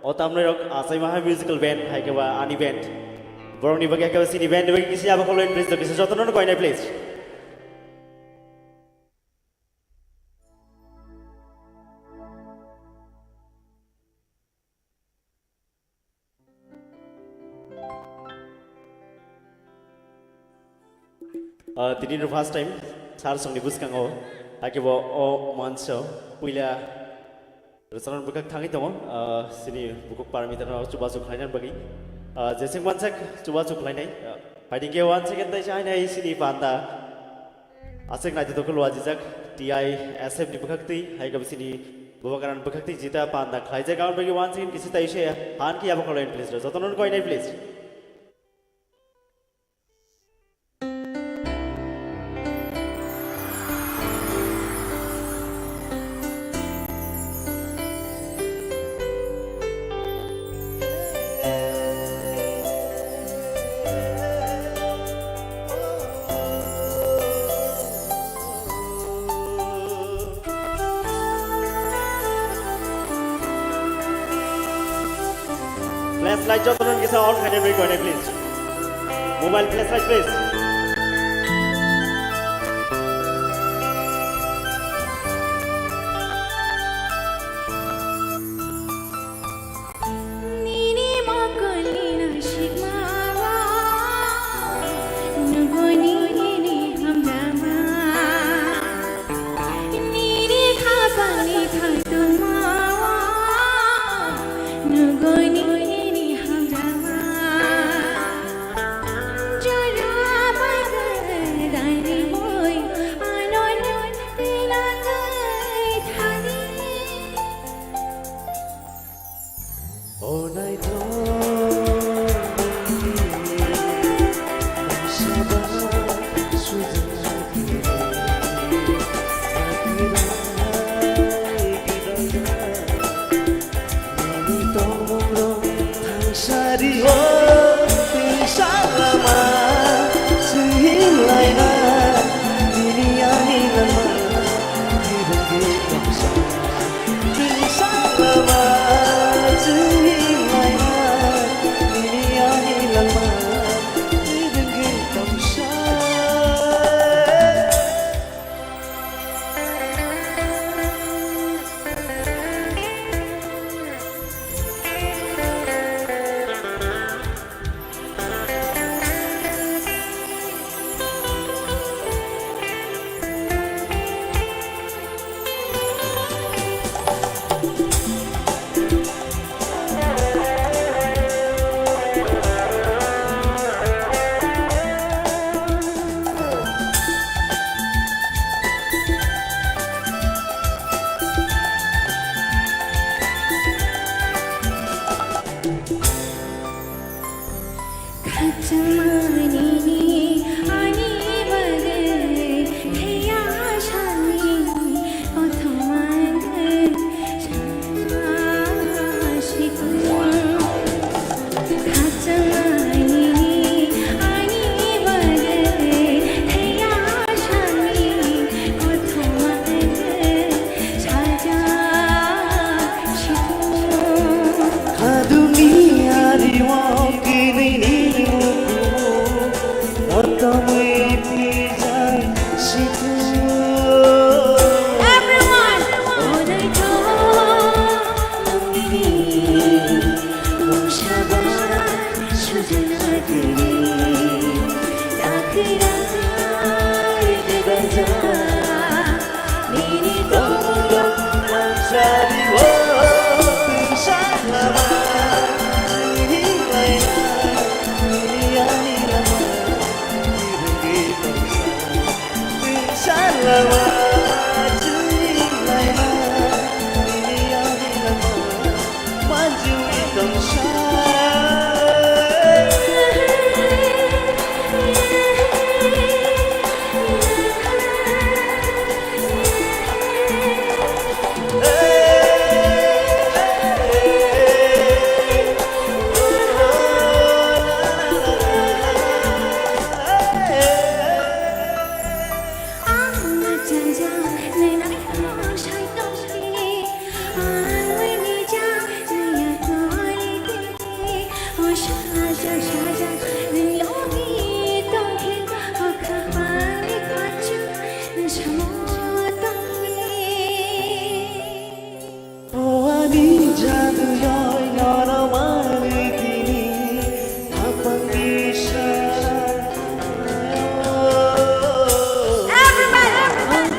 o tamrei rok achaima hai musical band, hai khe ba ani band. Borokni bagwi hai khe ba sini band ni bagwi kisi abo kolo interest kisi jotono koinai please. Ah, tini no first time sar songni bwskango, hakhe bo o manso puila rwchapmung bwkhak thangwi tongo, ah, sini bukhuk parmita no chubachu khlaina bagwi. Ah, jeswk mansak chubachu khlainai, ah, phaidi khe one second tai chainai sini panda. Aswk naithotok khe luajijak T I S F ni bwkhaktwi, hai khe sini Bubagrani bwkhaktwi jita panda khlaijak, aboni bagwi one second kisi tai se han khe abo kolo please, jotono koinai please. Flashlight jotono kisa on khaina bagwi koinai please. Mobile flashlight please. Nini mokolni nasikmao, nuguni nini hamjama. Nini khapangni thangtungmao, nuguni nini hamjama. Jora O ani jadu yoi nono mani tini hapang di sana. Everybody, everybody.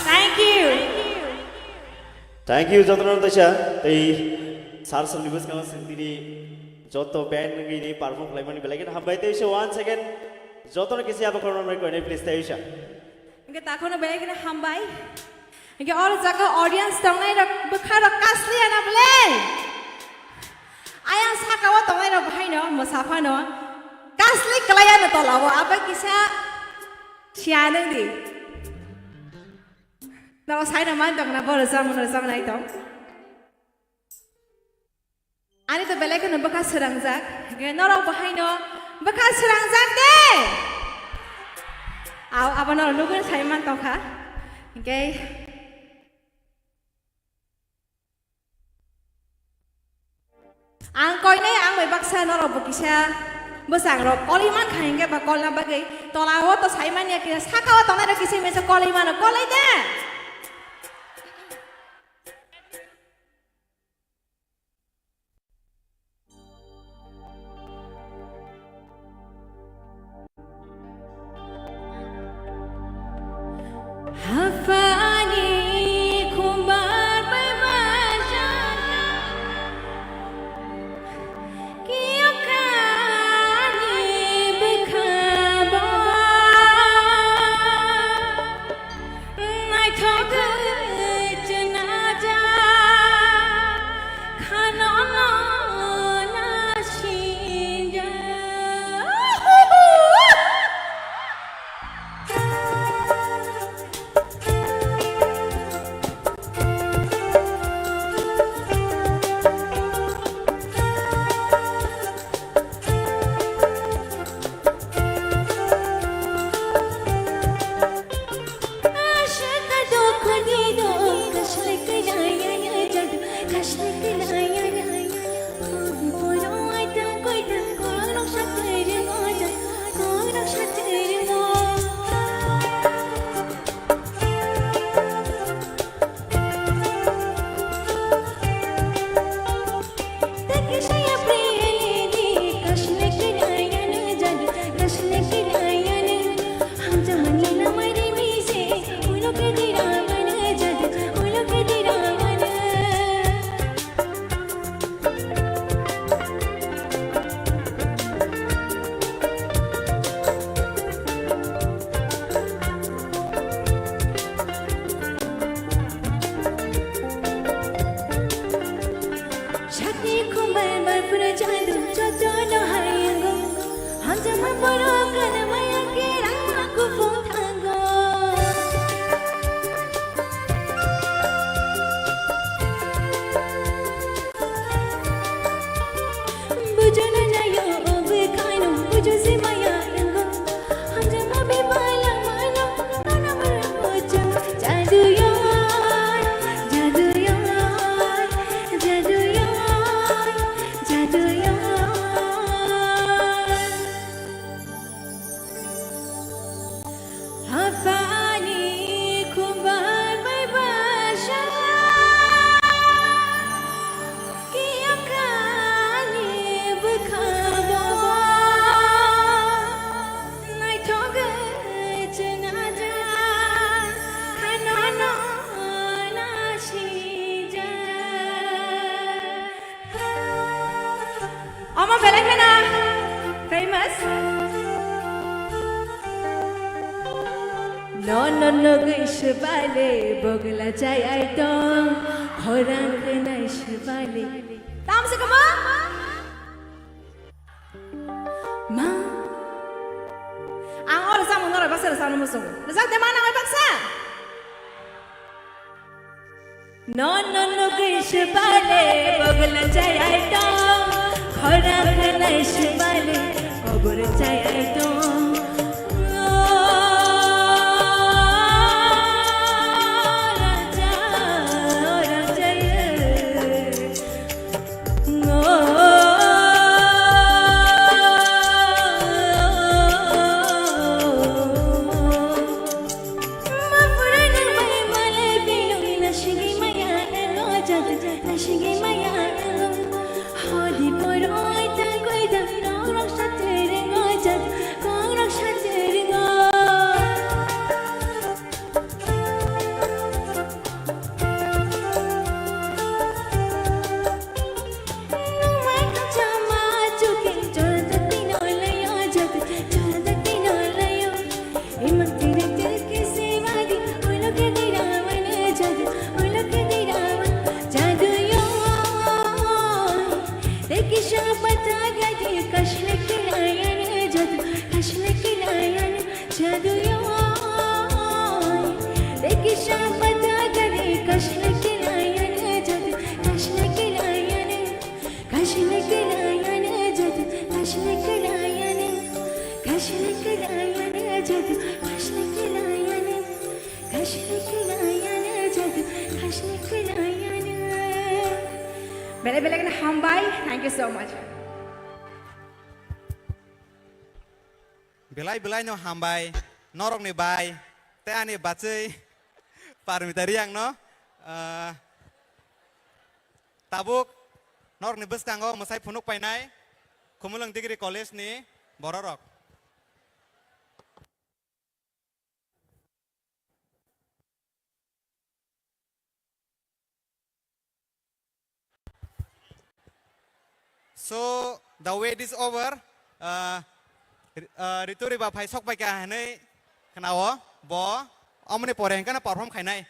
Thank you. Thank you, jotono taisa. Tei sir somni bwskango chwng tini joto band wngwi ni perform khlaimani belai kheno hambai. Tei se once again jotono kisa abo khoroknwi koinai please tei sa. Hingke takhorno belai kheno hambai. Hingke oro jaga audience tongnai rok bwkha rok kasli ana bole. Ayang saka o tongnai rok bahai no mwsa phano kasli kwlai ano tola o abo kisa siya nang di. Nabo saina man tong na bo rwchapmung rwchapnai tong. Ani to belai kheno bwkha swrangjak. Hingke norok bo haino bwkha swrangjak de. Aw, abo norok nugwi sai man tongkha. Hingke ang koinai ang bai baksa norok bo kisa bwsang rok koli man kha hingke ba kolna bagwi tola o to sai man ya kisa saka o tongnai rok kisa mesa koli mano kolai de. Haphani khumbar bai majak, kiyokani bwkha bo. Naithok khe chwnaja khanono nasinja. Sakni khumbai bai pura jadu joto no hayango. Hamjama borok kana maya ke rama kupo thango. Bujana nayo bwkhano buju se maya yango. Hamjama bebala mano kana maya bojo. Jadu yo, jadu yo, jadu yo, jadu yo. Omo belai kheno famous. No, no, no, gwi swbale, bogla chai ai tong, khorang khe nai swbale. Tamo se kamo? Ma. Ang oro samung norok baksa rwchapna muchungo. Rwchapde ma nang bai baksa? No, no, no, gwi swbale, bogla chai ai tong, khorang khe nai swbale, kobor chai ai tong. O raja, o raja, ye. Jadu yo, de kisa pata gari, kashne ke layan jadu, kashne ke layan, kashne ke layan jadu, kashne ke layan, kashne ke layan jadu, kashne ke layan, kashne ke layan jadu, kashne ke layan. Belai belai kheno hambai, thank you so much. Belai belai no hambai, norokni bai, tei ani bachwi Parmita Riang no, ah, tabuk norokni bwskango mwsai phunuk painai Khumulwng Degree College ni bororok. So, the wait is over. Uh, Ri-, uh, Ritu Riba phai sok pai kha hinwi khnao, bo omoni pore hinkhe no perform khainai.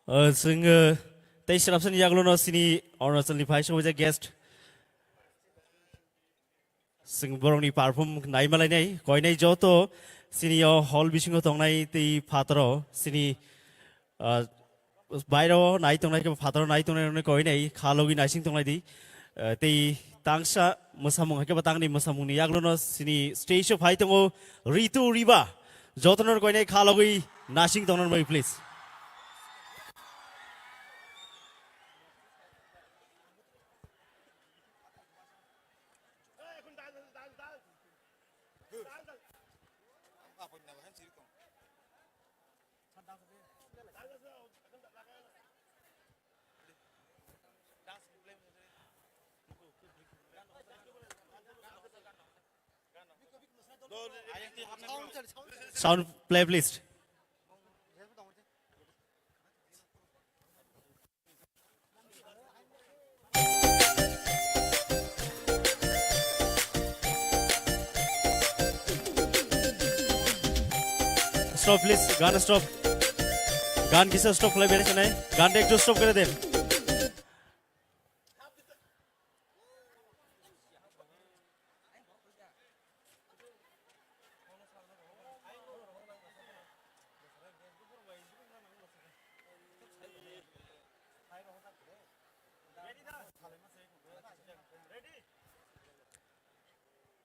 Uh, chwng, uh, tei srapsani yagulo no chini Arunachal ni phai songwi jak guest. Chwng borokni perform nai malainai, koinai joto chini o hall bisingo tongnai tei phataro chini, ah, bairo nai tongnai khe phataro nai tongnai rokni koinai kha logwi naising tongnai di. Ah, tei tangsa mwsamung hai khe ba tangni mwsamungni yagulo no chini stage o phai tongo Ritu Riba. Jotono koinai kha logwi naising tongna rwmani please. Sound play, please. Stop, please. Gan stop. Gan kisa stop khlai bere sanai. Gan ektu stop kore den.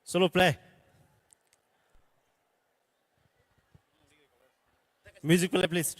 Solo play. Music play, please.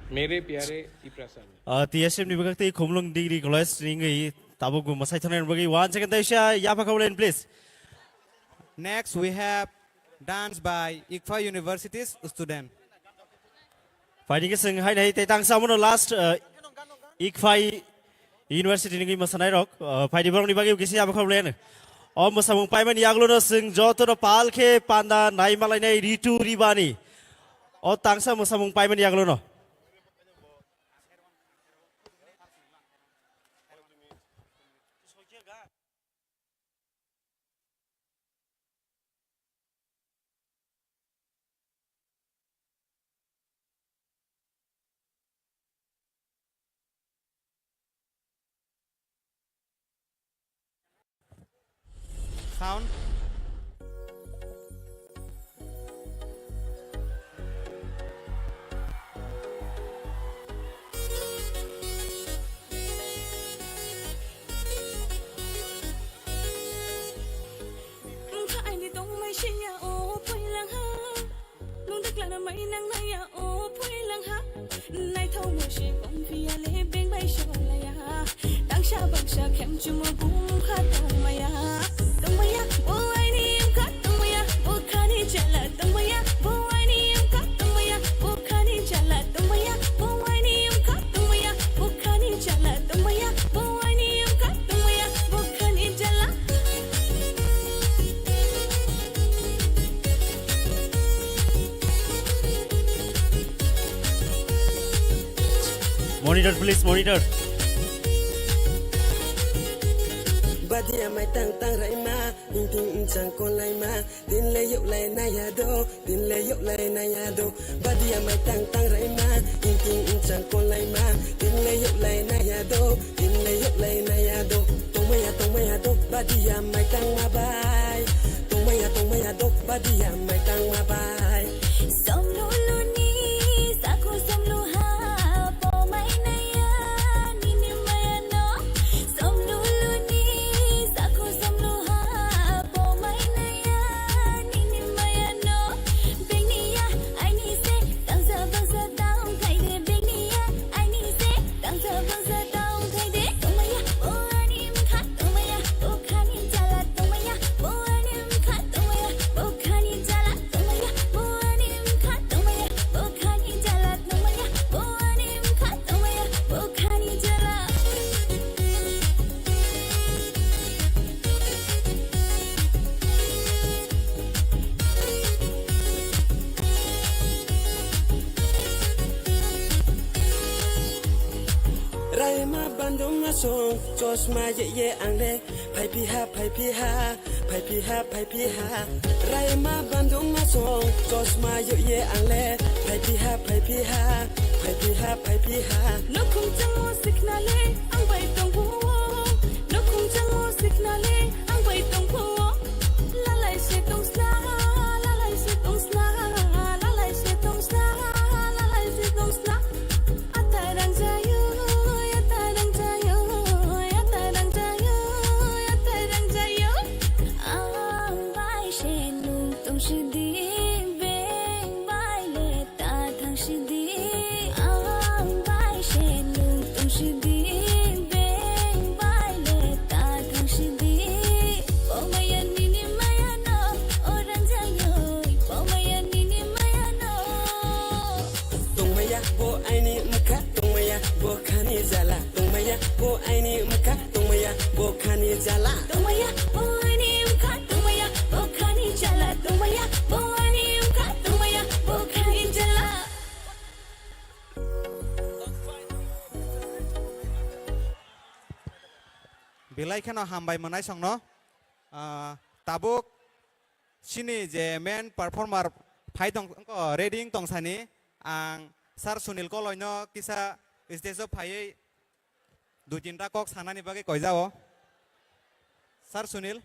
Mere pyare Tiprasa. Ah, T S M ni bwkhak tei Khumlwng Degree College ni wngwi tabuk bo mwsai thangnairok bagwi one second taisa yapha khaulai, please. Next we have dance by Ikfa University's student. Phaidi khe chwng hai nai tei tangsa mono last, uh, Ikphai University ni mwsanairok, uh, phaidi borokni bagwi kisa yapha khaulai. O mwsamung paimani yagulono chwng jotono pal khe panda naima lainai Ritu Ribani. O tangsa mwsamung paimani yagulono. Sound. Wngkha aini tongmai siya o phuilangha. Nwng de klana mai nang naya o phuilangha. Naithok musi kong phiya le beng bai sholaya. Tangsa baksa khem chumo bung kha tongmaya. Tongmaya, bo aini wngkha tongmaya. Bo khani chala tongmaya. Bo aini wngkha tongmaya. Bo khani chala tongmaya. Bo aini wngkha tongmaya. Bo khani chala tongmaya. Bo aini wngkha tongmaya. Bo khani chala. Monitor, please, monitor. Badia mai tang tang raima, ting ting chang kolai ma, tin le yok lai naya do, tin le yok lai naya do. Badia mai tang tang raima, ting ting chang kolai ma, tin le yok lai naya do, tin le yok lai naya do. Tongmaya tongmaya do, badia mai tang ma bai. Tongmaya tongmaya do, badia mai tang ma bai. Somluluni, saku somluha, pomai naya, nini maya no. Somluluni, saku somluha, pomai naya, nini maya no. Bengniya, aini se, tangsa bangsa tang kaide. Bengniya, aini se, tangsa bangsa tang kaide. Tongmaya, o ani mkha, tongmaya, o khani jala, tongmaya, o ani mkha, tongmaya, o khani jala. Tongmaya, bo ani wngkha, tongmaya, bo khani jala, tongmaya, bo ani wngkha, tongmaya, bo khani jala. Raima bandung asong, chosma ye ye angle, phai piha, phai piha. Phai piha, phai piha, raima bandung asong, chosma yo ye angle. Phai piha, phai piha, phai piha, phai piha. Nukhung changmo sikna le, ang bai tongbuo. Nukhung changmo sikna le, ang bai tongbuo. Lalai se tongsna, lalai se tongsna, lalai se tongsna, lalai se tongsna. Atarang jayo, atarang jayo, atarang jayo, atarang jayo. Ang bai se nung tong sidi, beng bai le ta thang sidi. Ang bai se nung tong sidi, beng bai le ta thang sidi. Pokmaya nini maya no, orang jayo, pokmaya nini maya no. Tongmaya bo aini mkha, tongmaya bo khani jala. Tongmaya bo aini mkha, tongmaya bo khani jala. Tongmaya bo aini mkha, tongmaya bo khani jala. Tongmaya bo aini mkha, tongmaya bo khani jala. Belai kheno hambai mwnai songno. Ah, tabuk chini je main performer phai tong, wngkha ready wng tong sani, ang Sir Sunil Koloi no kisa stage o phaiwi dui tinta kok sanani bagwi koijao. Sir Sunil.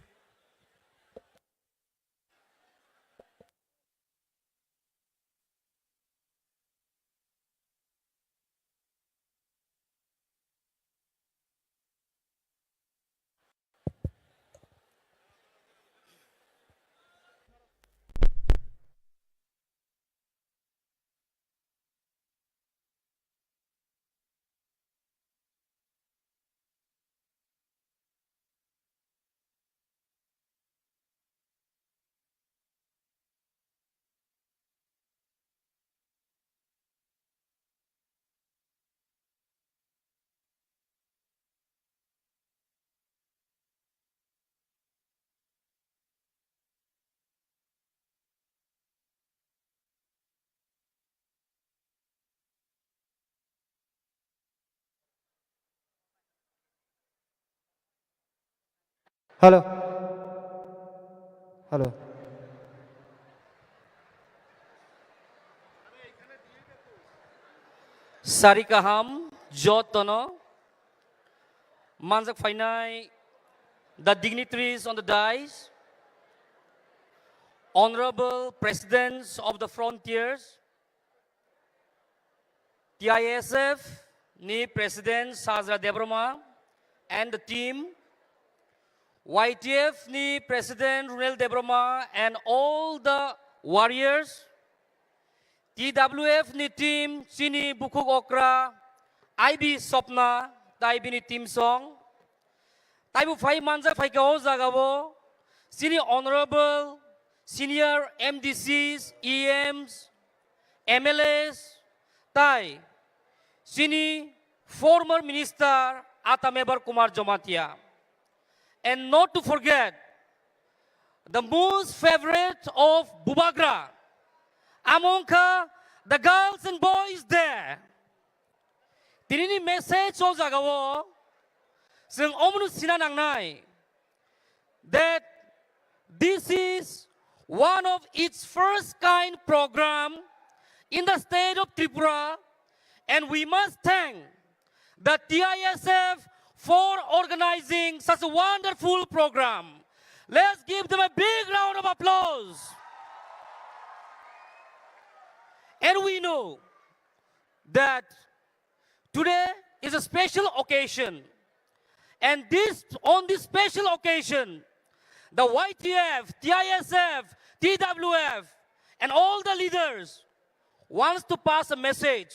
Hello. Hello. Sari kaham jotono manjak phainai, the dignitaries on the dais, honorable presidents of the frontiers, T I S F ni President Sajra Debbarma and the team, Y T F ni President Runel Debbarma and all the warriors, T W F ni team, chini bukhuk okra, I B Sopna, tai bini team song, taibo phai manjak phaikha o jagao, chini honorable, senior M D Cs, E Ms, M L As, tai chini former minister Ata Mebar Kumar Jamatia. And not to forget, the most favorite of Bubagra, among the girls and boys there. Tinini message o jagao, chwng omono sina nangnai that this is one of its first kind program in the state of Tripura, and we must thank the T I S F for organizing such a wonderful program. Let's give them a big round of applause. And we know that today is a special occasion, and this, on this special occasion, the Y T F, T I S F, T W F, and all the leaders wants to pass a message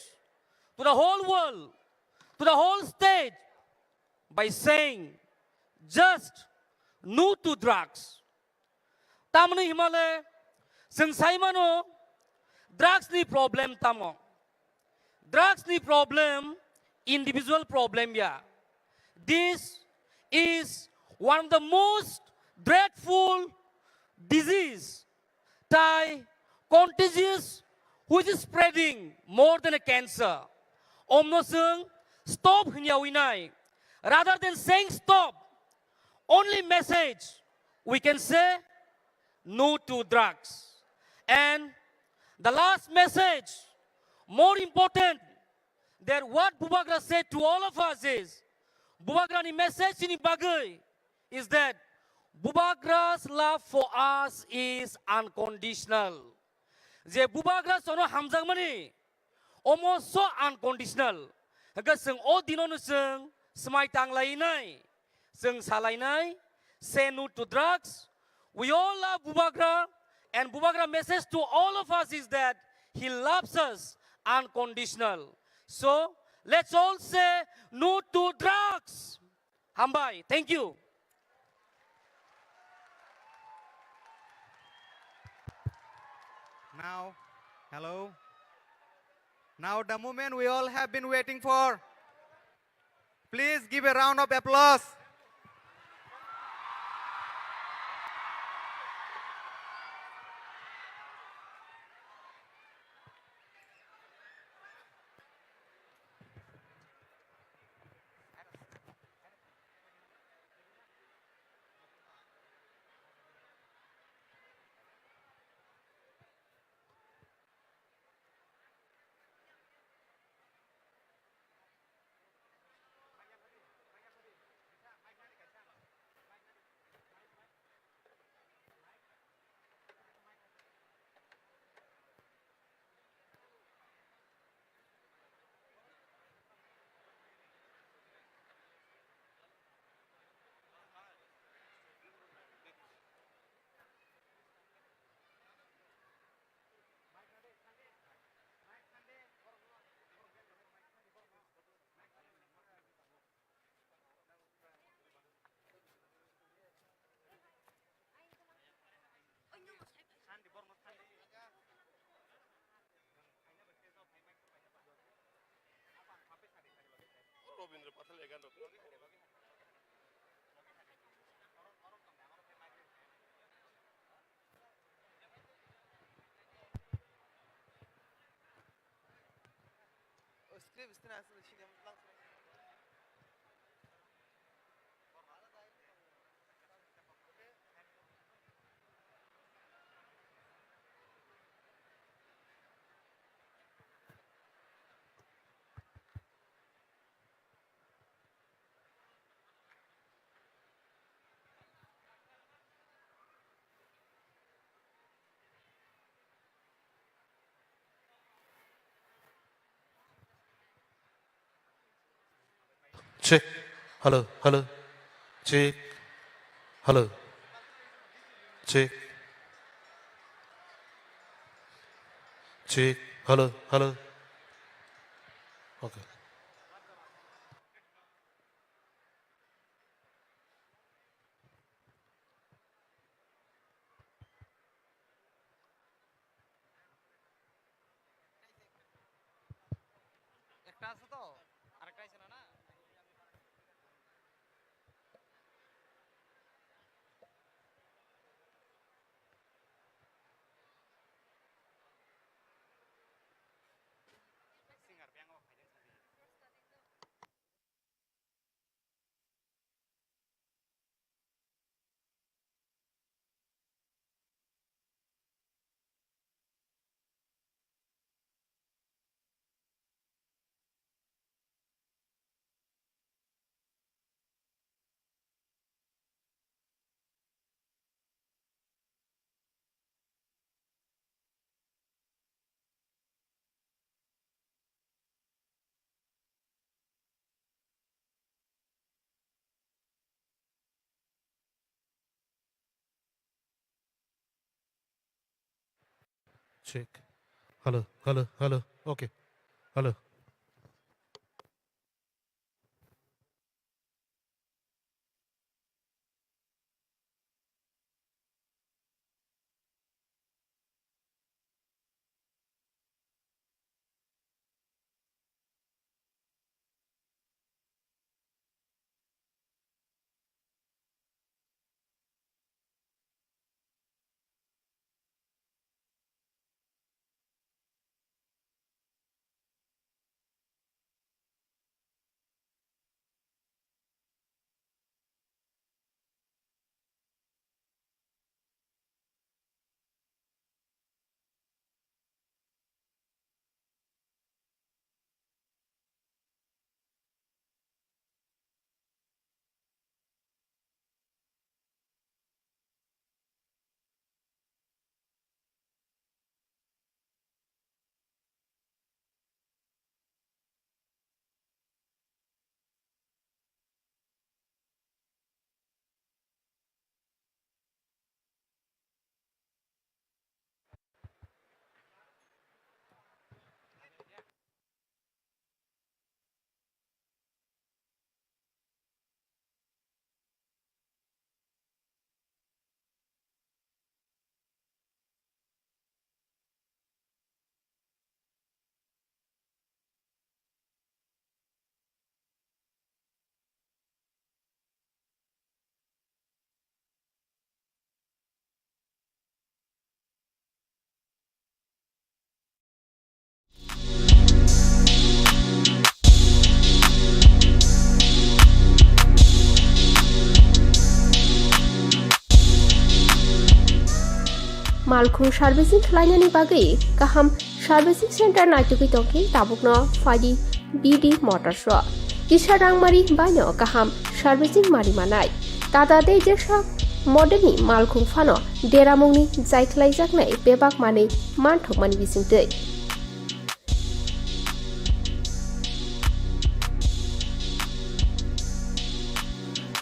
to the whole world, to the whole state, by saying, just no to drugs. Tamni himale, chwng saimano, drugs ni problem tamo. Drugs ni problem, individual problem ya. This is one of the most dreadful disease, tai contagious, which is spreading more than a cancer. Omno chwng stop hwnyawi nai. Rather than saying stop, only message we can say, no to drugs. And the last message, more important than what Bubagra said to all of us is, Bubagrani message ni bagwi is that Bubagra's love for us is unconditional. Je Bubagra sono hamjakmani, omo so unconditional. Hwnkhe chwng o dinono chwng swmai tanglainai, chwng salainai, say no to drugs. We all love Bubagra, and Bubagra message to all of us is that he loves us unconditional. So let's all say no to drugs. Hambai, thank you. Now, hello. Now the moment we all have been waiting for. Please give a round of applause. Robindra Pathal egan rok. O script sini asal sini lang. Check. Hello, hello. Check. Hello. Check. Check. Hello, hello. Okay. একটা আছে তো, আরেকটা আছে না, না? Check. Hello, hello, hello. Okay. Hello. Malkhung servicing khlainani bagwi kaham servicing center naitugwi tongkhe tabukno phaidi B D Motors o. Kisa rangmari baino kaham servicing mari manai. Tata tei jesa modelni malkhung phano deramungni jaikhlaijaknai bebak manwi manthokmani bisingtwi.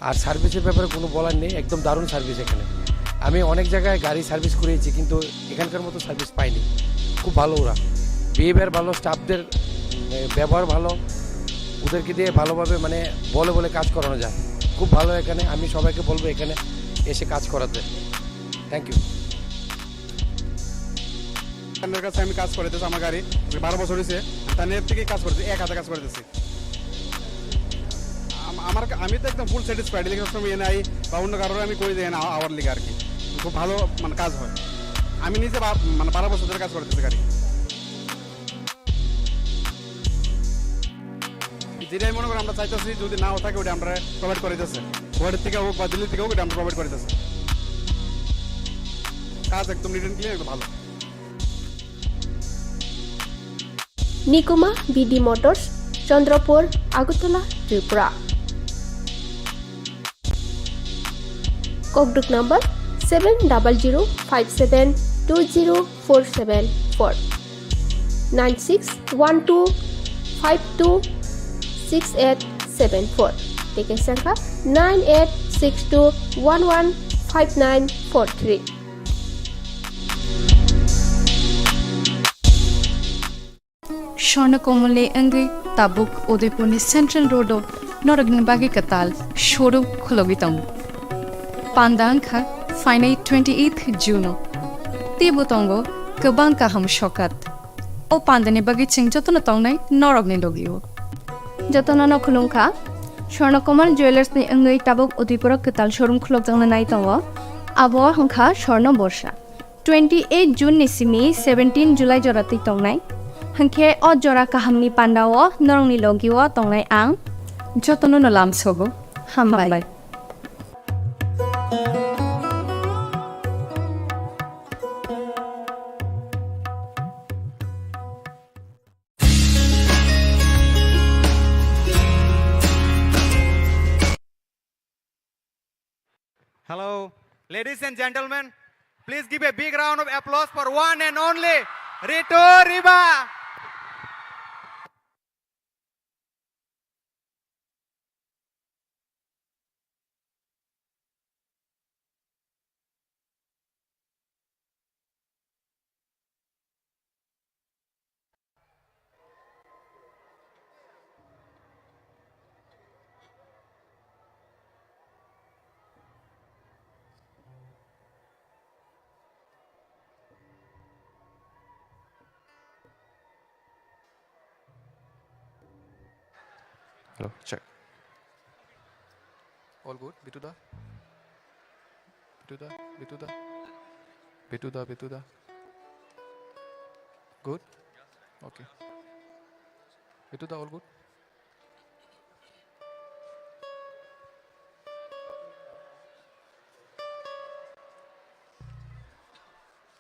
আর সার্ভিসের ব্যাপারে কোনো বলার নেই, একদম দারুণ সার্ভিস এখানে। আমি অনেক জায়গায় গাড়ি সার্ভিস করিয়েছি, কিন্তু এখানকার মতো সার্ভিস পাইনি। খুব ভালো ওরা, বিহেভিয়ার ভালো, স্টাফদের, উম, ব্যবহার ভালো, ওদেরকে দিয়ে ভালোভাবে, মানে, বলে বলে কাজ করানো যায়। খুব ভালো এখানে, আমি সবাইকে বলবো এখানে এসে কাজ করাতে। Thank you. তার কাছে আমি কাজ করাইতেছি আমার গাড়ি, আজকে বারো বছর হয়েছে, তার এর থেকে কাজ করতেছি, এক হাতে কাজ করতেছি। আম-, আমার কা-, আমি তো একদম ফুল স্যাটিসফাইড, লিখে সবসময় এনে আই বা অন্য কারোর আমি কই দেয় না আওয়ার লিগে আর কি। খুব ভালো মানে কাজ হয়। আমি নিজে বা-, মানে বারো বছর ধরে কাজ করতেছি গাড়ি। যেটাই মনে করো আমরা চাইতেছি যদি নাও থাকে ওটা আমরা প্রোভাইড করে দিতেছে, গুয়াহাটির থেকে হোক বা দিল্লি থেকে হোক, ওটা আমরা প্রোভাইড করে দিতেছে। কাজ একদম নিট অ্যান্ড ক্লিন, একদম ভালো। Nikuma B D Motors, Chandrapur, Agartala, Tripura. Kokduk number seven double zero five seven two zero four seven four, nine six one two five two six eight seven four. Tei kaisa wngkha nine eight six two one one five nine four three. Swarna Kamal ni wngwi tabuk Udaipur ni Central Road o norok ni bagwi kwtal showroom khulogwi tongo. Panda wngkha phainai twenty eighth June o. Teibo tongo kwbang kaham sokat. O panda ni bagwi chwng jotono tongnai norok ni logi o. Jotono no khulumkha. Swarna Kamal Jewellers ni wngwi tabuk Udaipur o kwtal showroom khulokjakna nai tongo. Abo wngkha Swarna Borsa. Twenty eight June ni simi seventeen July jora twi tongnai. Hwnkhe o jora kahamni pandao norokni logio tongnai ang. Jotono no lamsogo. Hambai. Hambai. Hello, ladies and gentlemen, please give a big round of applause for one and only Ritu Riba. Hello, check. All good, Bitu da? Bitu da, Bitu da. Bitu da, Bitu da. Good? Okay. Bitu da, all good?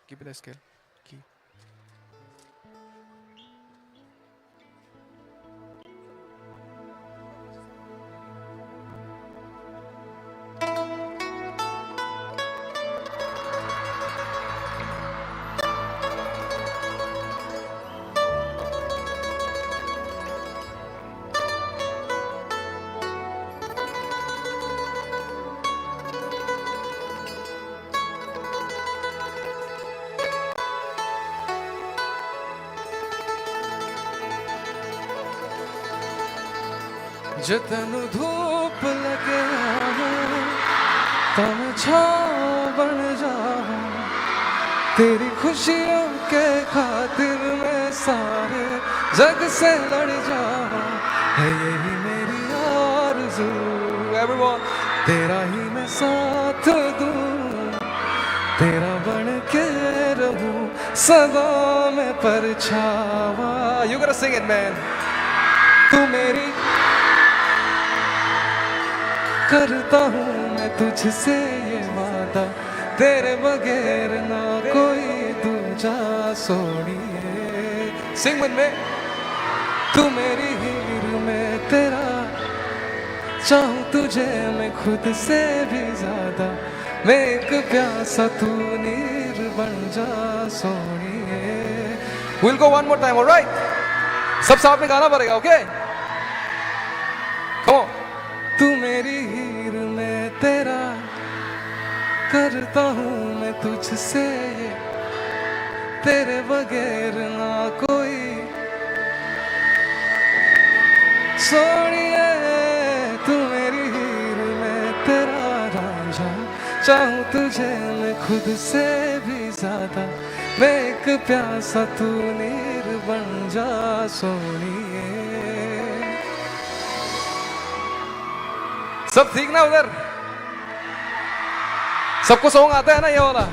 Give me the scale. Key. जतन धूप लगे आवे, तन छाँव बन जाऊं। तेरी खुशियों के खातिर मैं सारे जग से लड़ जाऊं। है यही मेरी आरज़ू। Everyone, तेरा ही मैं साथ दूं, तेरा बन के रहूं सदा मैं परछावा। You gotta sing it, man. तू मेरी, करता हूँ मैं तुझसे ये वादा, तेरे बगैर ना कोई दूजा सोनिए। Sing with me. तू मेरी हीर, मैं तेरा, चाहूँ तुझे मैं खुद से भी ज्यादा। मैं एक प्यासा तू नीर बन जा सोनिए। We'll go one more time, alright? सब साथ में गाना पड़ेगा, okay? Come on. तू मेरी हीर मैं तेरा, करता हूँ मैं तुझसे ये, तेरे बगैर ना कोई। सोनिए, तू मेरी हीर मैं तेरा रांझा, चाहूँ तुझे मैं खुद से भी ज्यादा। मैं एक प्यासा तू नीर बन जा सोनिए। सब ठीक ना उधर? सबको सॉन्ग आता है ना ये वाला?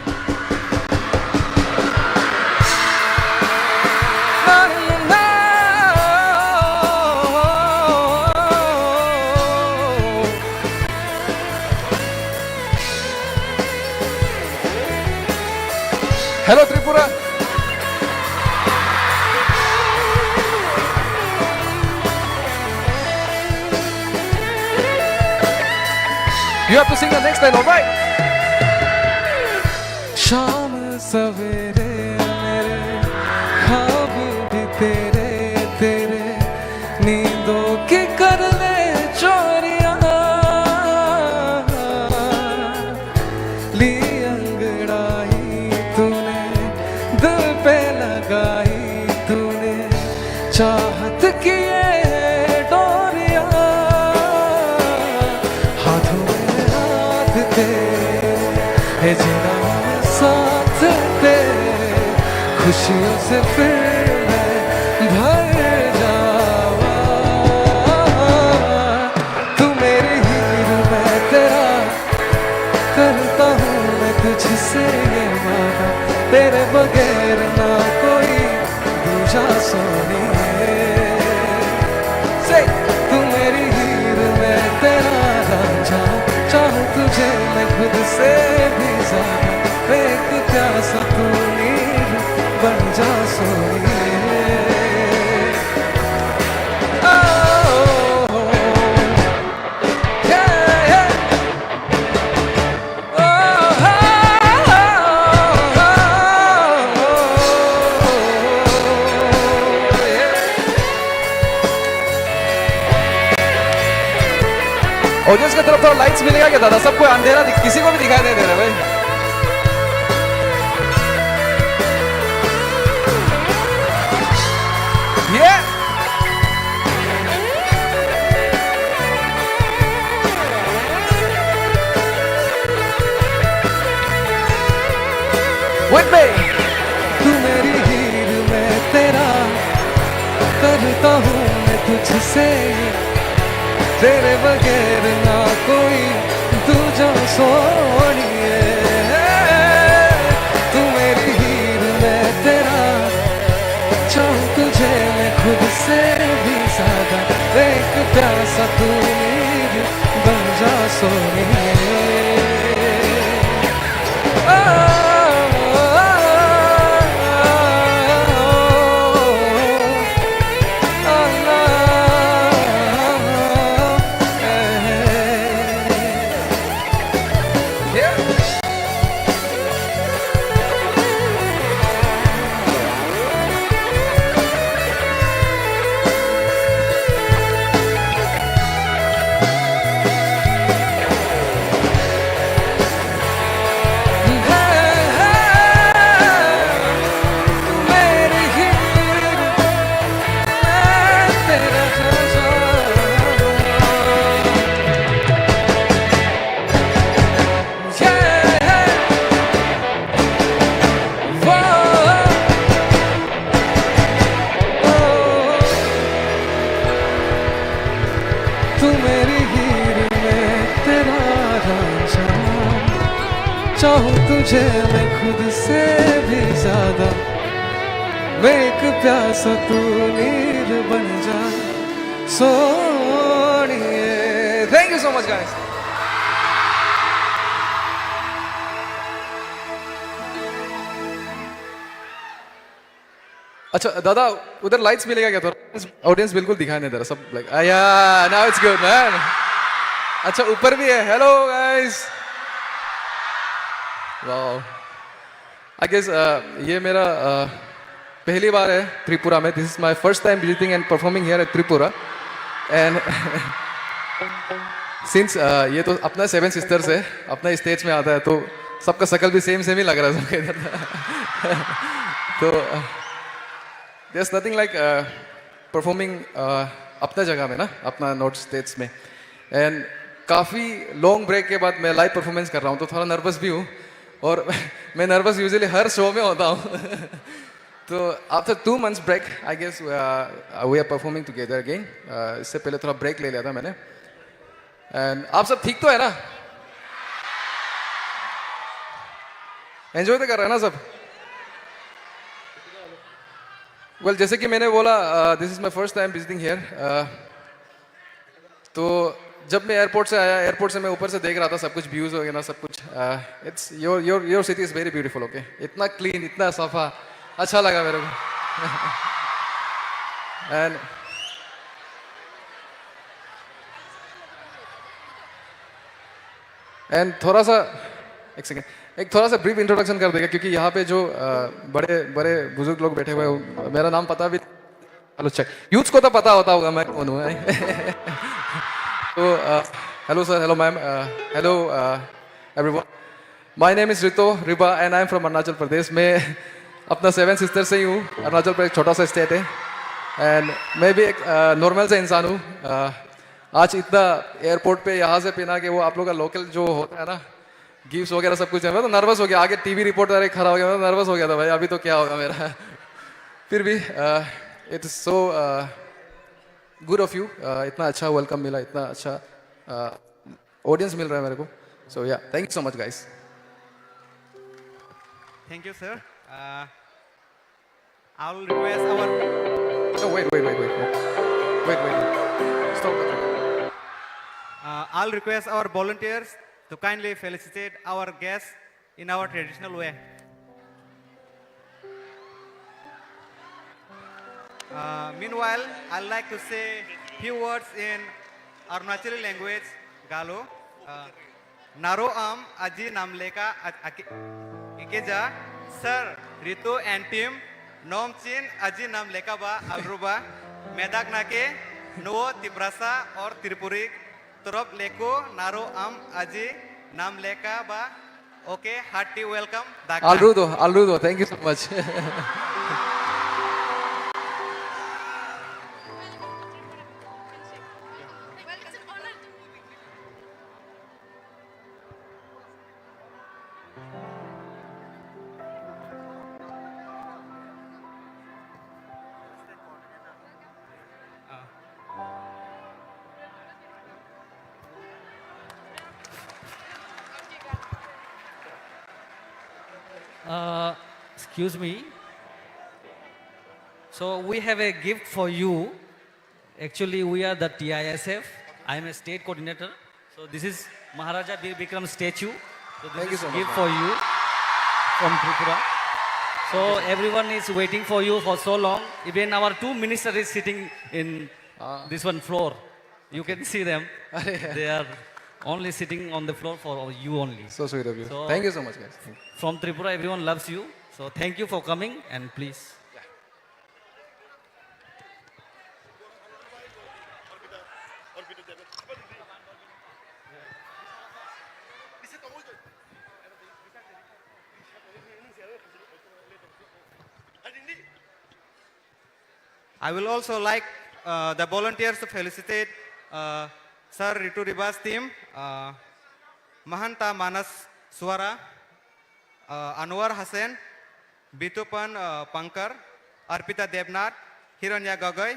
Hello, Tripura. You have to sing the next line, all right? शाम सवेरे मेरे ख्वाब भी तेरे, तेरे नींदों की कर ले है जीना मैं साथ तेरे, खुशियों से फिर मैं भर जावा। तू मेरी हीर, मैं तेरा, करता हूँ मैं तुझसे ये वादा, तेरे बगैर ना कोई दूजा सोनिए। Say, तू मेरी हीर, मैं तेरा रांझा, चाहूं तुझे मैं खुद से भी ज्यादा, मैं एक प्यासा तू नीर बन जा सोनिए। Oh, yeah, yeah. ऑडियंस की तरफ थोड़ा लाइट्स मिलेगा क्या दादा? सबको अंधेरा दिख-, किसी को भी दिखाई नहीं दे रहा भाई। ये With me. तू मेरी हीर, मैं तेरा, करता हूँ मैं तुझसे, तेरे बगैर ना कोई दूजा सोनिए। तू मेरी हीर, मैं तेरा, चाहूं तुझे मैं खुद से भी ज्यादा, एक प्यासा तू नीर बन जा सोनिए। तू मेरी हीर, मैं तेरा रांझा, चाहूं तुझे मैं खुद से भी ज्यादा, मैं एक प्यासा तू नीर बन जा सोनिए। Thank you so much, guys. अच्छा दादा, उधर लाइट्स मिलेगा क्या थोड़ा? ऑडियंस बिल्कुल दिखाई नहीं दे रहा, सब लाइक, या, now it's good, man. अच्छा, ऊपर भी है। Hello guys. Wow. I guess ये मेरा uh, पहली बार है त्रिपुरा में. This is my first time visiting and performing here at Tripura. And since uh, ये तो अपना सेवन सिस्टर्स है, अपना स्टेज में आता है, तो सबका शकल भी सेम सेम ही लग रहा है सबके इधर. तो there's nothing like uh, performing uh, अपना जगह में ना, अपना नॉर्थ स्टेट्स में. एंड काफ़ी लॉन्ग ब्रेक के बाद मैं लाइव परफॉर्मेंस कर रहा हूँ, तो थोड़ा नर्वस भी हूँ. और मैं नर्वस यूजुअली हर शो में होता हूँ. तो after two months break, I guess we are performing together again. इससे पहले थोड़ा ब्रेक ले लिया था मैंने. एंड आप सब ठीक तो है ना? एंजॉय तो कर रहे हैं ना सब? वेल, जैसे कि मैंने बोला, this is my first time visiting here. तो जब मैं एयरपोर्ट से आया, एयरपोर्ट से मैं ऊपर से देख रहा था सब कुछ, व्यूज वगैरह सब कुछ. It's your your your city is very beautiful, okay? इतना क्लीन, इतना सफा, अच्छा लगा मेरे को. एंड एंड थोड़ा सा, एक सेकेंड, एक थोड़ा सा ब्रीफ इंट्रोडक्शन कर देगा, क्योंकि यहाँ पे जो uh, बड़े बड़े बुजुर्ग लोग बैठे हुए हैं, मेरा नाम पता भी. Hello, check. यूथ्स को तो पता होता होगा मैं कौन हूँ. तो hello sir, hello ma'am, hello everyone. My name is Rito Riba and I am from Arunachal Pradesh. मैं अपना सेवन सिस्टर से ही हूँ. अरुणाचल प्रदेश छोटा सा स्टेट है. एंड मैं भी एक नॉर्मल सा इंसान हूँ. आज इतना एयरपोर्ट पे यहाँ से पहना के वो आप लोग का लोकल जो होता है ना, गिफ्ट्स वगैरह सब कुछ है। मैं तो नर्वस हो गया, आगे टीवी रिपोर्टर एक खड़ा हो गया, मैं तो नर्वस हो गया था भाई, अभी तो क्या होगा मेरा। फिर भी it is so good of you. इतना अच्छा वेलकम मिला, इतना अच्छा ऑडियंस मिल रहा है मेरे को। So yeah, thank you so much guys. Thank you, sir. Uh, I'll request our No, wait, wait, wait, wait, wait. Wait, wait, wait. Stop the clock. Uh, I'll request our volunteers to kindly felicitate our guests in our traditional way. Uh, meanwhile, I'd like to say few words in Arunachali language, Galo. Uh, Naro am aji namleka a- ake- ikeja, Sir Ritu and team, nom chin aji namleka ba alruba, medak nake nuo Tiprasa or Tripuri torop leko naro am aji namleka ba. Okay, hearty welcome. Dakna. Alrudo, Alrudo, thank you so much. Uh, excuse me. So we have a gift for you. Actually, we are the T I S F. I am a state coordinator. So this is Maharaja Bir Bikram statue. So this Thank you is so much, gift ma'am. for you from Tripura. So everyone is waiting for you for so long. Even our two minister is sitting in Ah. this one floor. You can see them. अरे यार। They are only sitting on the floor for you only. So sweet of you. So- Thank you so much, guys. Thank you. From Tripura, everyone loves you. So thank you for coming and please. I will also like uh, the volunteers to felicitate uh, Sir Ritu Ribas team, uh, Mahanta Manas Swara, uh, Anwar Hussain, Bitupan uh, Pankar, Arpita Debnath, Hiranya Gogoi,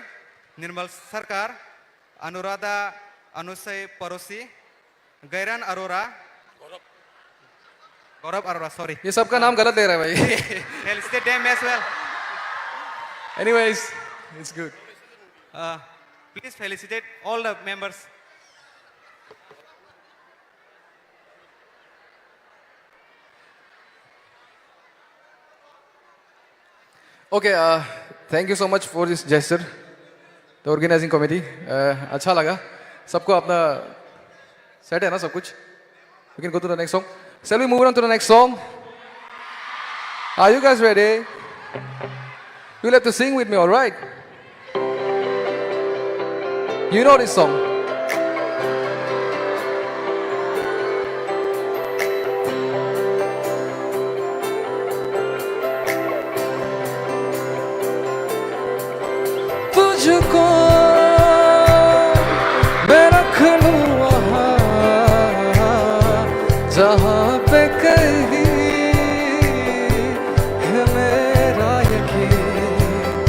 Nirmal Sarkar, Anuradha Anusai Parosi, Gairan Arora, Gaurav Arora, sorry. ये सबका नाम गलत ले रहा है भाई. Felicitate them as well. Anyways, it's good. Uh, please felicitate all the members. Okay, uh, thank you so much for this gesture. The organizing committee, uh, अच्छा लगा. सबको अपना सेट है ना सब कुछ? We can go to the next song. Shall we move on to the next song? Are you guys ready? You'll have to sing with me, all right? You know this song. तुझको मैं रख लूं वहाँ, जहाँ पे कहीं है मेरा यकीन.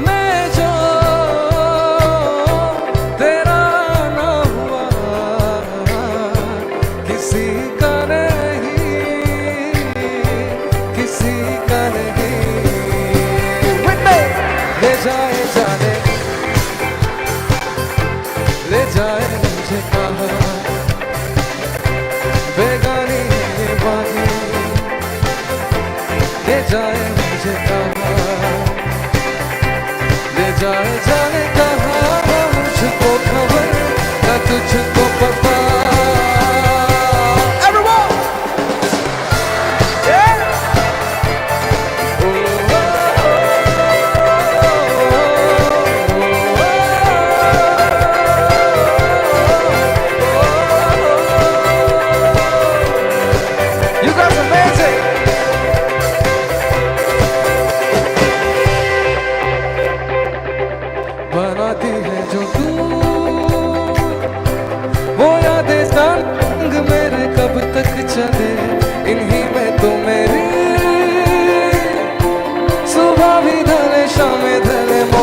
मैं जो तेरा ना हुआ, किसी का नहीं, किसी का नहीं. With me. ले जाए जाने, ले जाए मुझे कहाँ, बेगानी ये वादी. ले जाए मुझे कहाँ, ले जाए जाने कहाँ, मुझको खबर ना तुझको पता. Everyone! Yeah! You guys amazing! बनाती है जो तू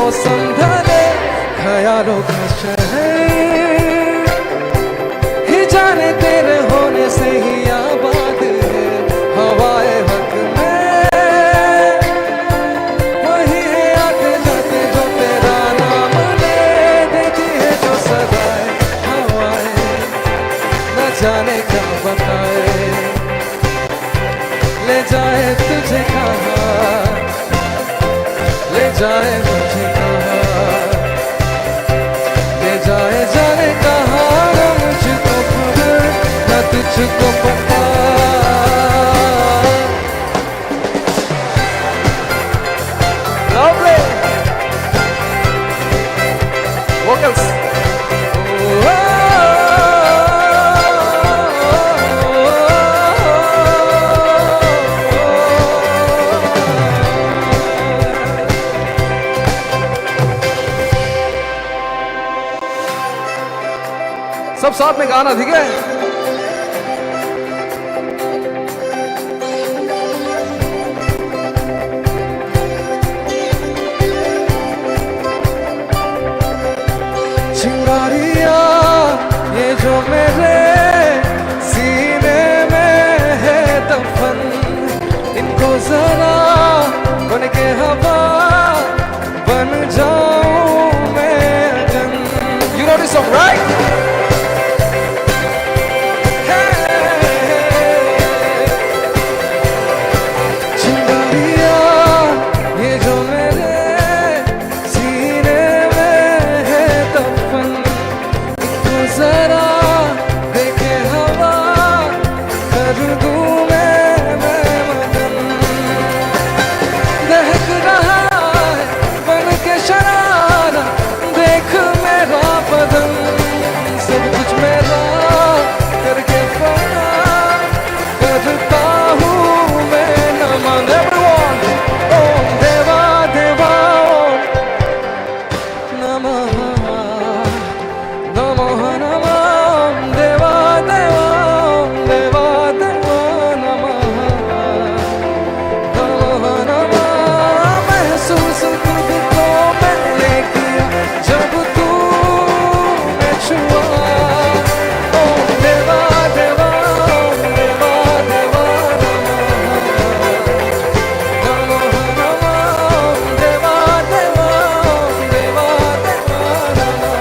मौसम ढले, ख्यालों का शहर, ये जाने तेरे होने से ही आबाद है। हवाए हक में वही है आते जाते जो तेरा नाम ले। देती है जो सदाएं हवाएं, न जाने क्या बताए। ले जाए तुझे कहाँ, ले जाए मुझे कहाँ, ले जाए जाने कहाँ, ना मुझको खबर, ना तुझको पता। Lovely vocals. सब साथ में गाना, ठीक है? चिंगारियाँ, ये जो मेरे सीने में है दफन, इनको जरा बन के हवा बन जाऊं मैं अगन। You know this song, right? Hey, चिंगारियाँ, ये जो मेरे सीने में है दफन, इनको जरा देखे हवा, कर दूं मैं, मैं मगन। दहक रहा है बन के शरारा, देख मेरा बदन, सब कुछ मेरा करके फना, करता हूँ मैं नमन। Everyone, ओम देवा देवा ओम नमः। नमः नमः देवा देवा देवा देवा नमः। नमः नमः महसूस खुद को मैंने किया जब तूने छुआ। ओम देवा देवा ओम देवा देवा नमः। नमः नमः देवा देवा देवा देवा नमः।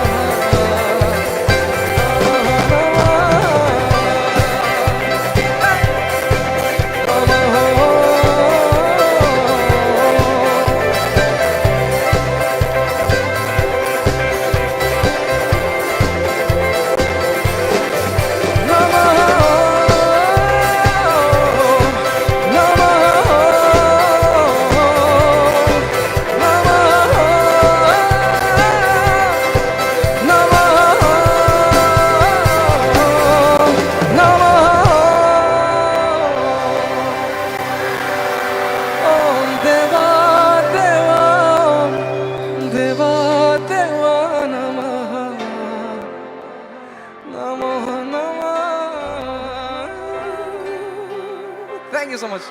Thank you so much.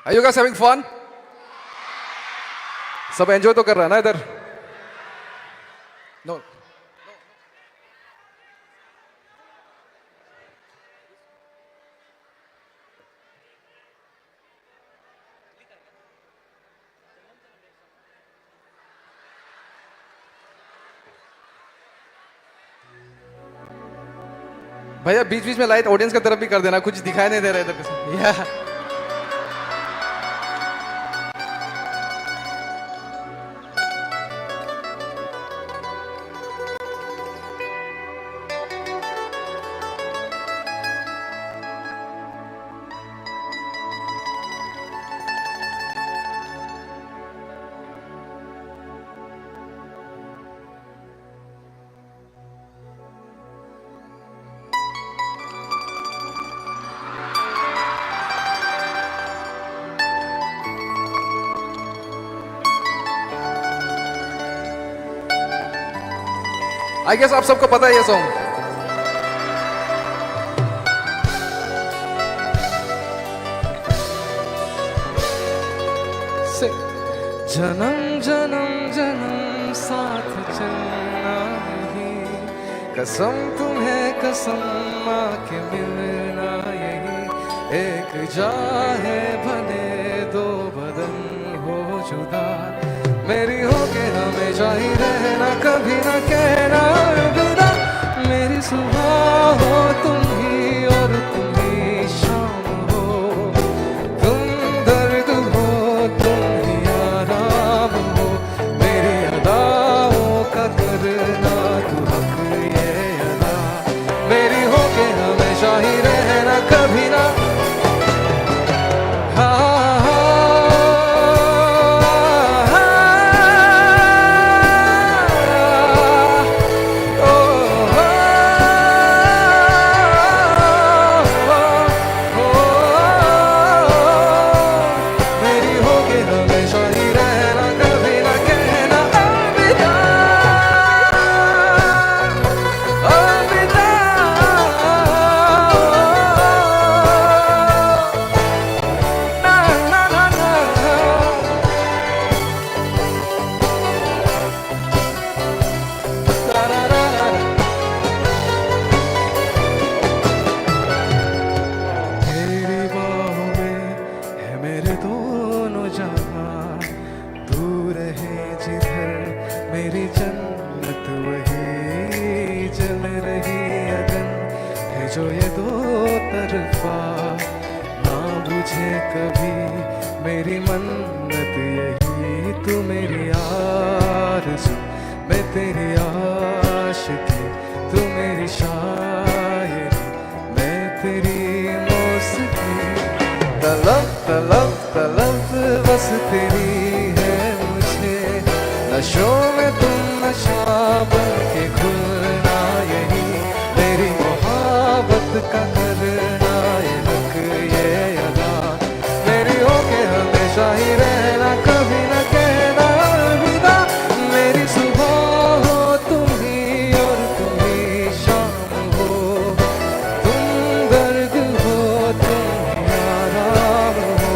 Are you guys having fun? सब एंजॉय तो कर रहा है ना इधर? नो। भैया, बीच बीच में लाइट ऑडियंस की तरफ भी कर देना, कुछ दिखाई नहीं दे रहा इधर का। या। I guess आप सबको पता है ये सॉन्ग। से जन्म जन्म जन्म साथ चलना यही, कसम तुम्हें कसम माँ के मिलना यही। एक जा है भले दो बदन हो जुदा, मेरी होके हमेशा ही रहना, कभी ना कहना अलविदा। मेरी सुबह हो तुम ही और तुम ही शाम हो, तुम दर्द हो तुम ही आराम हो, मेरी अदाओं का करना तू हक ये अदा। मेरी होके हमेशा ही रहना, कभी ना। हाँ, हाँ, हाँ, हाँ, ओ, हो, हो, हो, हो। मेरी होके हमेशा ही रहना, कभी ना कहना अलविदा, अलविदा। ना, ना, ना, ना। तेरी बाहों में है मेरे दोनों जहां, तू रहे जिधर मेरी जन्नत वही जल रही अगन, है जो ये दो तरफा ना बुझे कभी मेरी मन्नत यही। तू मेरी आरज़ू, मैं तेरी आशिकी, तू मेरी शायरी, मैं तेरी मौसीकी। तलब तलब तलब बस तेरी है मुझे, नशों में तुम नशा बन के घुलना यही। मेरी मोहब्बत का करना ये हक ये अदा, मेरी होके हमेशा ही रहना, कभी ना कहना अलविदा। मेरी सुबह हो तुम ही और तुम ही शाम हो, तुम दर्द हो तुम ही आराम हो,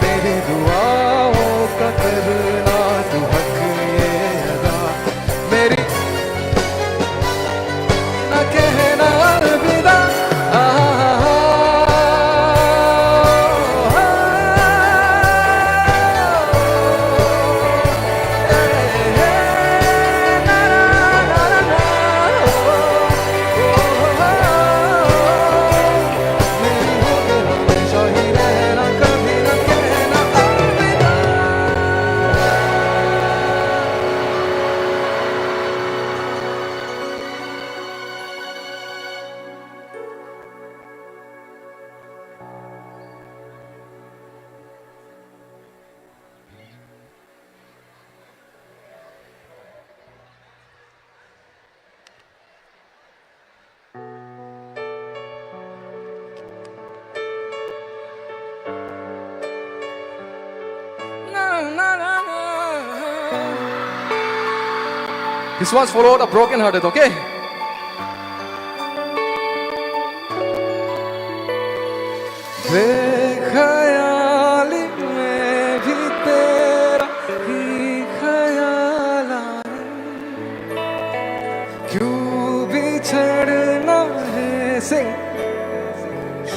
मेरी दुआओं का करना तू हक ये अदा। मेरी ना कहना अलविदा। This was for all the broken hearted, okay? बेख्याली में भी तेरा ही ख्याल आए, क्यों बिछड़ना है से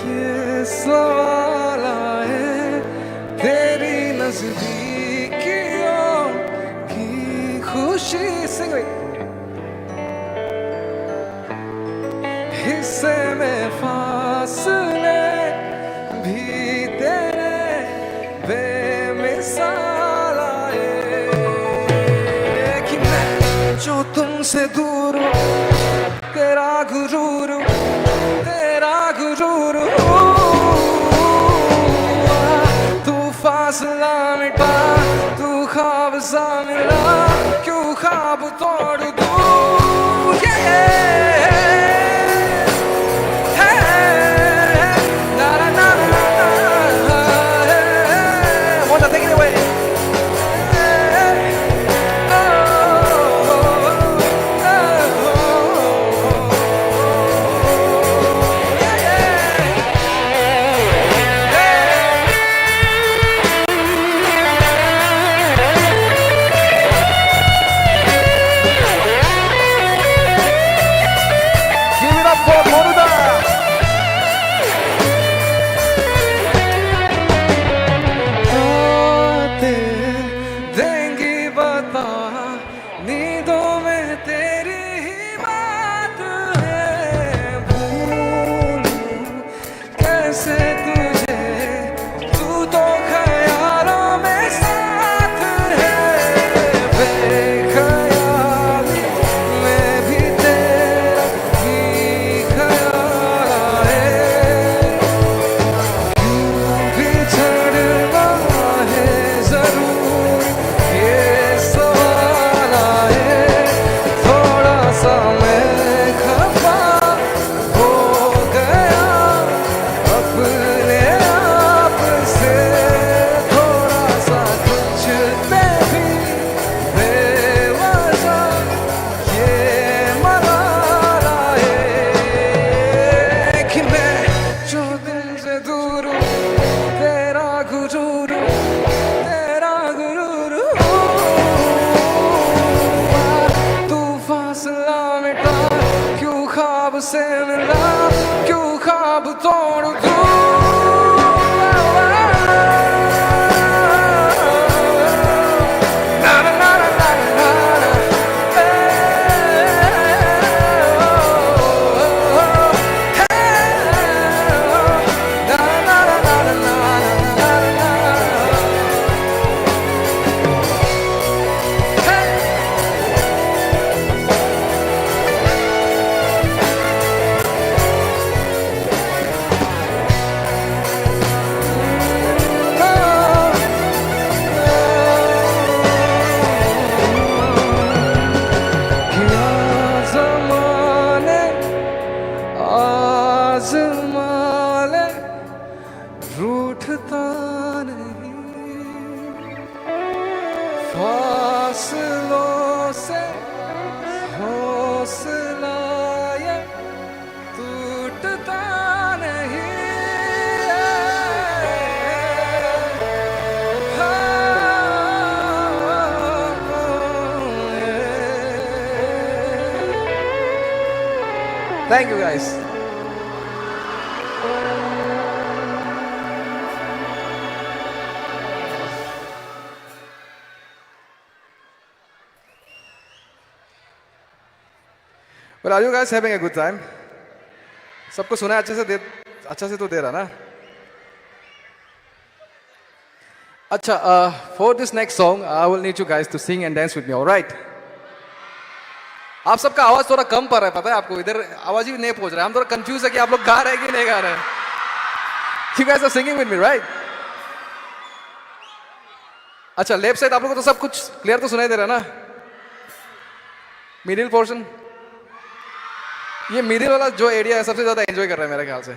ये सवाल आए, तेरी नजदीकियों की खुशी। Sing it. हिस्से में फासले भी तेरे बेमिसाल आए कि मैं जो तुमसे दूर हूँ, तेरा गुरूर हूँ, तेरा गुरूर हूँ। तू फासला मिटा, तू ख्वाब सा मिला, क्यों ख्वाब तोड़ दूँ। Yeah, yeah. Hey, na, na, na, na, na. Hey, Moja, take it away. Hey, oh, oh, oh, oh. तुझसे मिला, क्यों ख्वाब तोड़ दूं। आजमा ले रूठता नहीं, फासलों से हौसला ये टूटता नहीं। Thank you, guys. Well, are you guys having a good time? सबको सुना है अच्छे से दे, अच्छा से तो दे रहा ना? अच्छा, uh, for this next song, I will need you guys to sing and dance with me, all right? आप सबका आवाज थोड़ा कम पड़ रहा है, पता है आपको? इधर आवाज ही नहीं पहुंच रहा है। हम थोड़ा कंफ्यूज है कि आप लोग गा रहे हैं कि नहीं गा रहे हैं। You guys are singing with me, right? अच्छा, लेफ्ट साइड आप लोगों को तो सब कुछ क्लियर तो सुनाई दे रहा है ना? मिडिल पोर्शन, ये मिडिल वाला जो एरिया है, सबसे ज्यादा एंजॉय कर रहा है मेरे ख्याल से।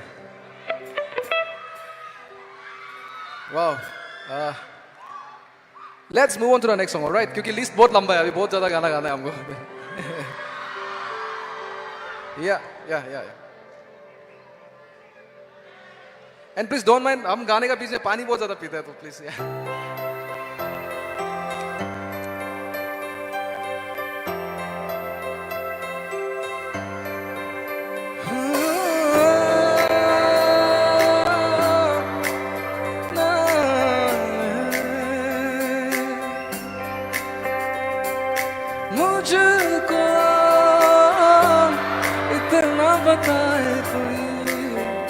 वाह। Let's move on to the next song, alright? क्योंकि लिस्ट बहुत लंबा है, अभी बहुत ज्यादा गाना गाना है हमको। या, या, या, या। एंड प्लीज डोंट माइंड, हम गाने का बीच में पानी बहुत ज्यादा पीते हैं, तो प्लीज, या। मुझको इतना बता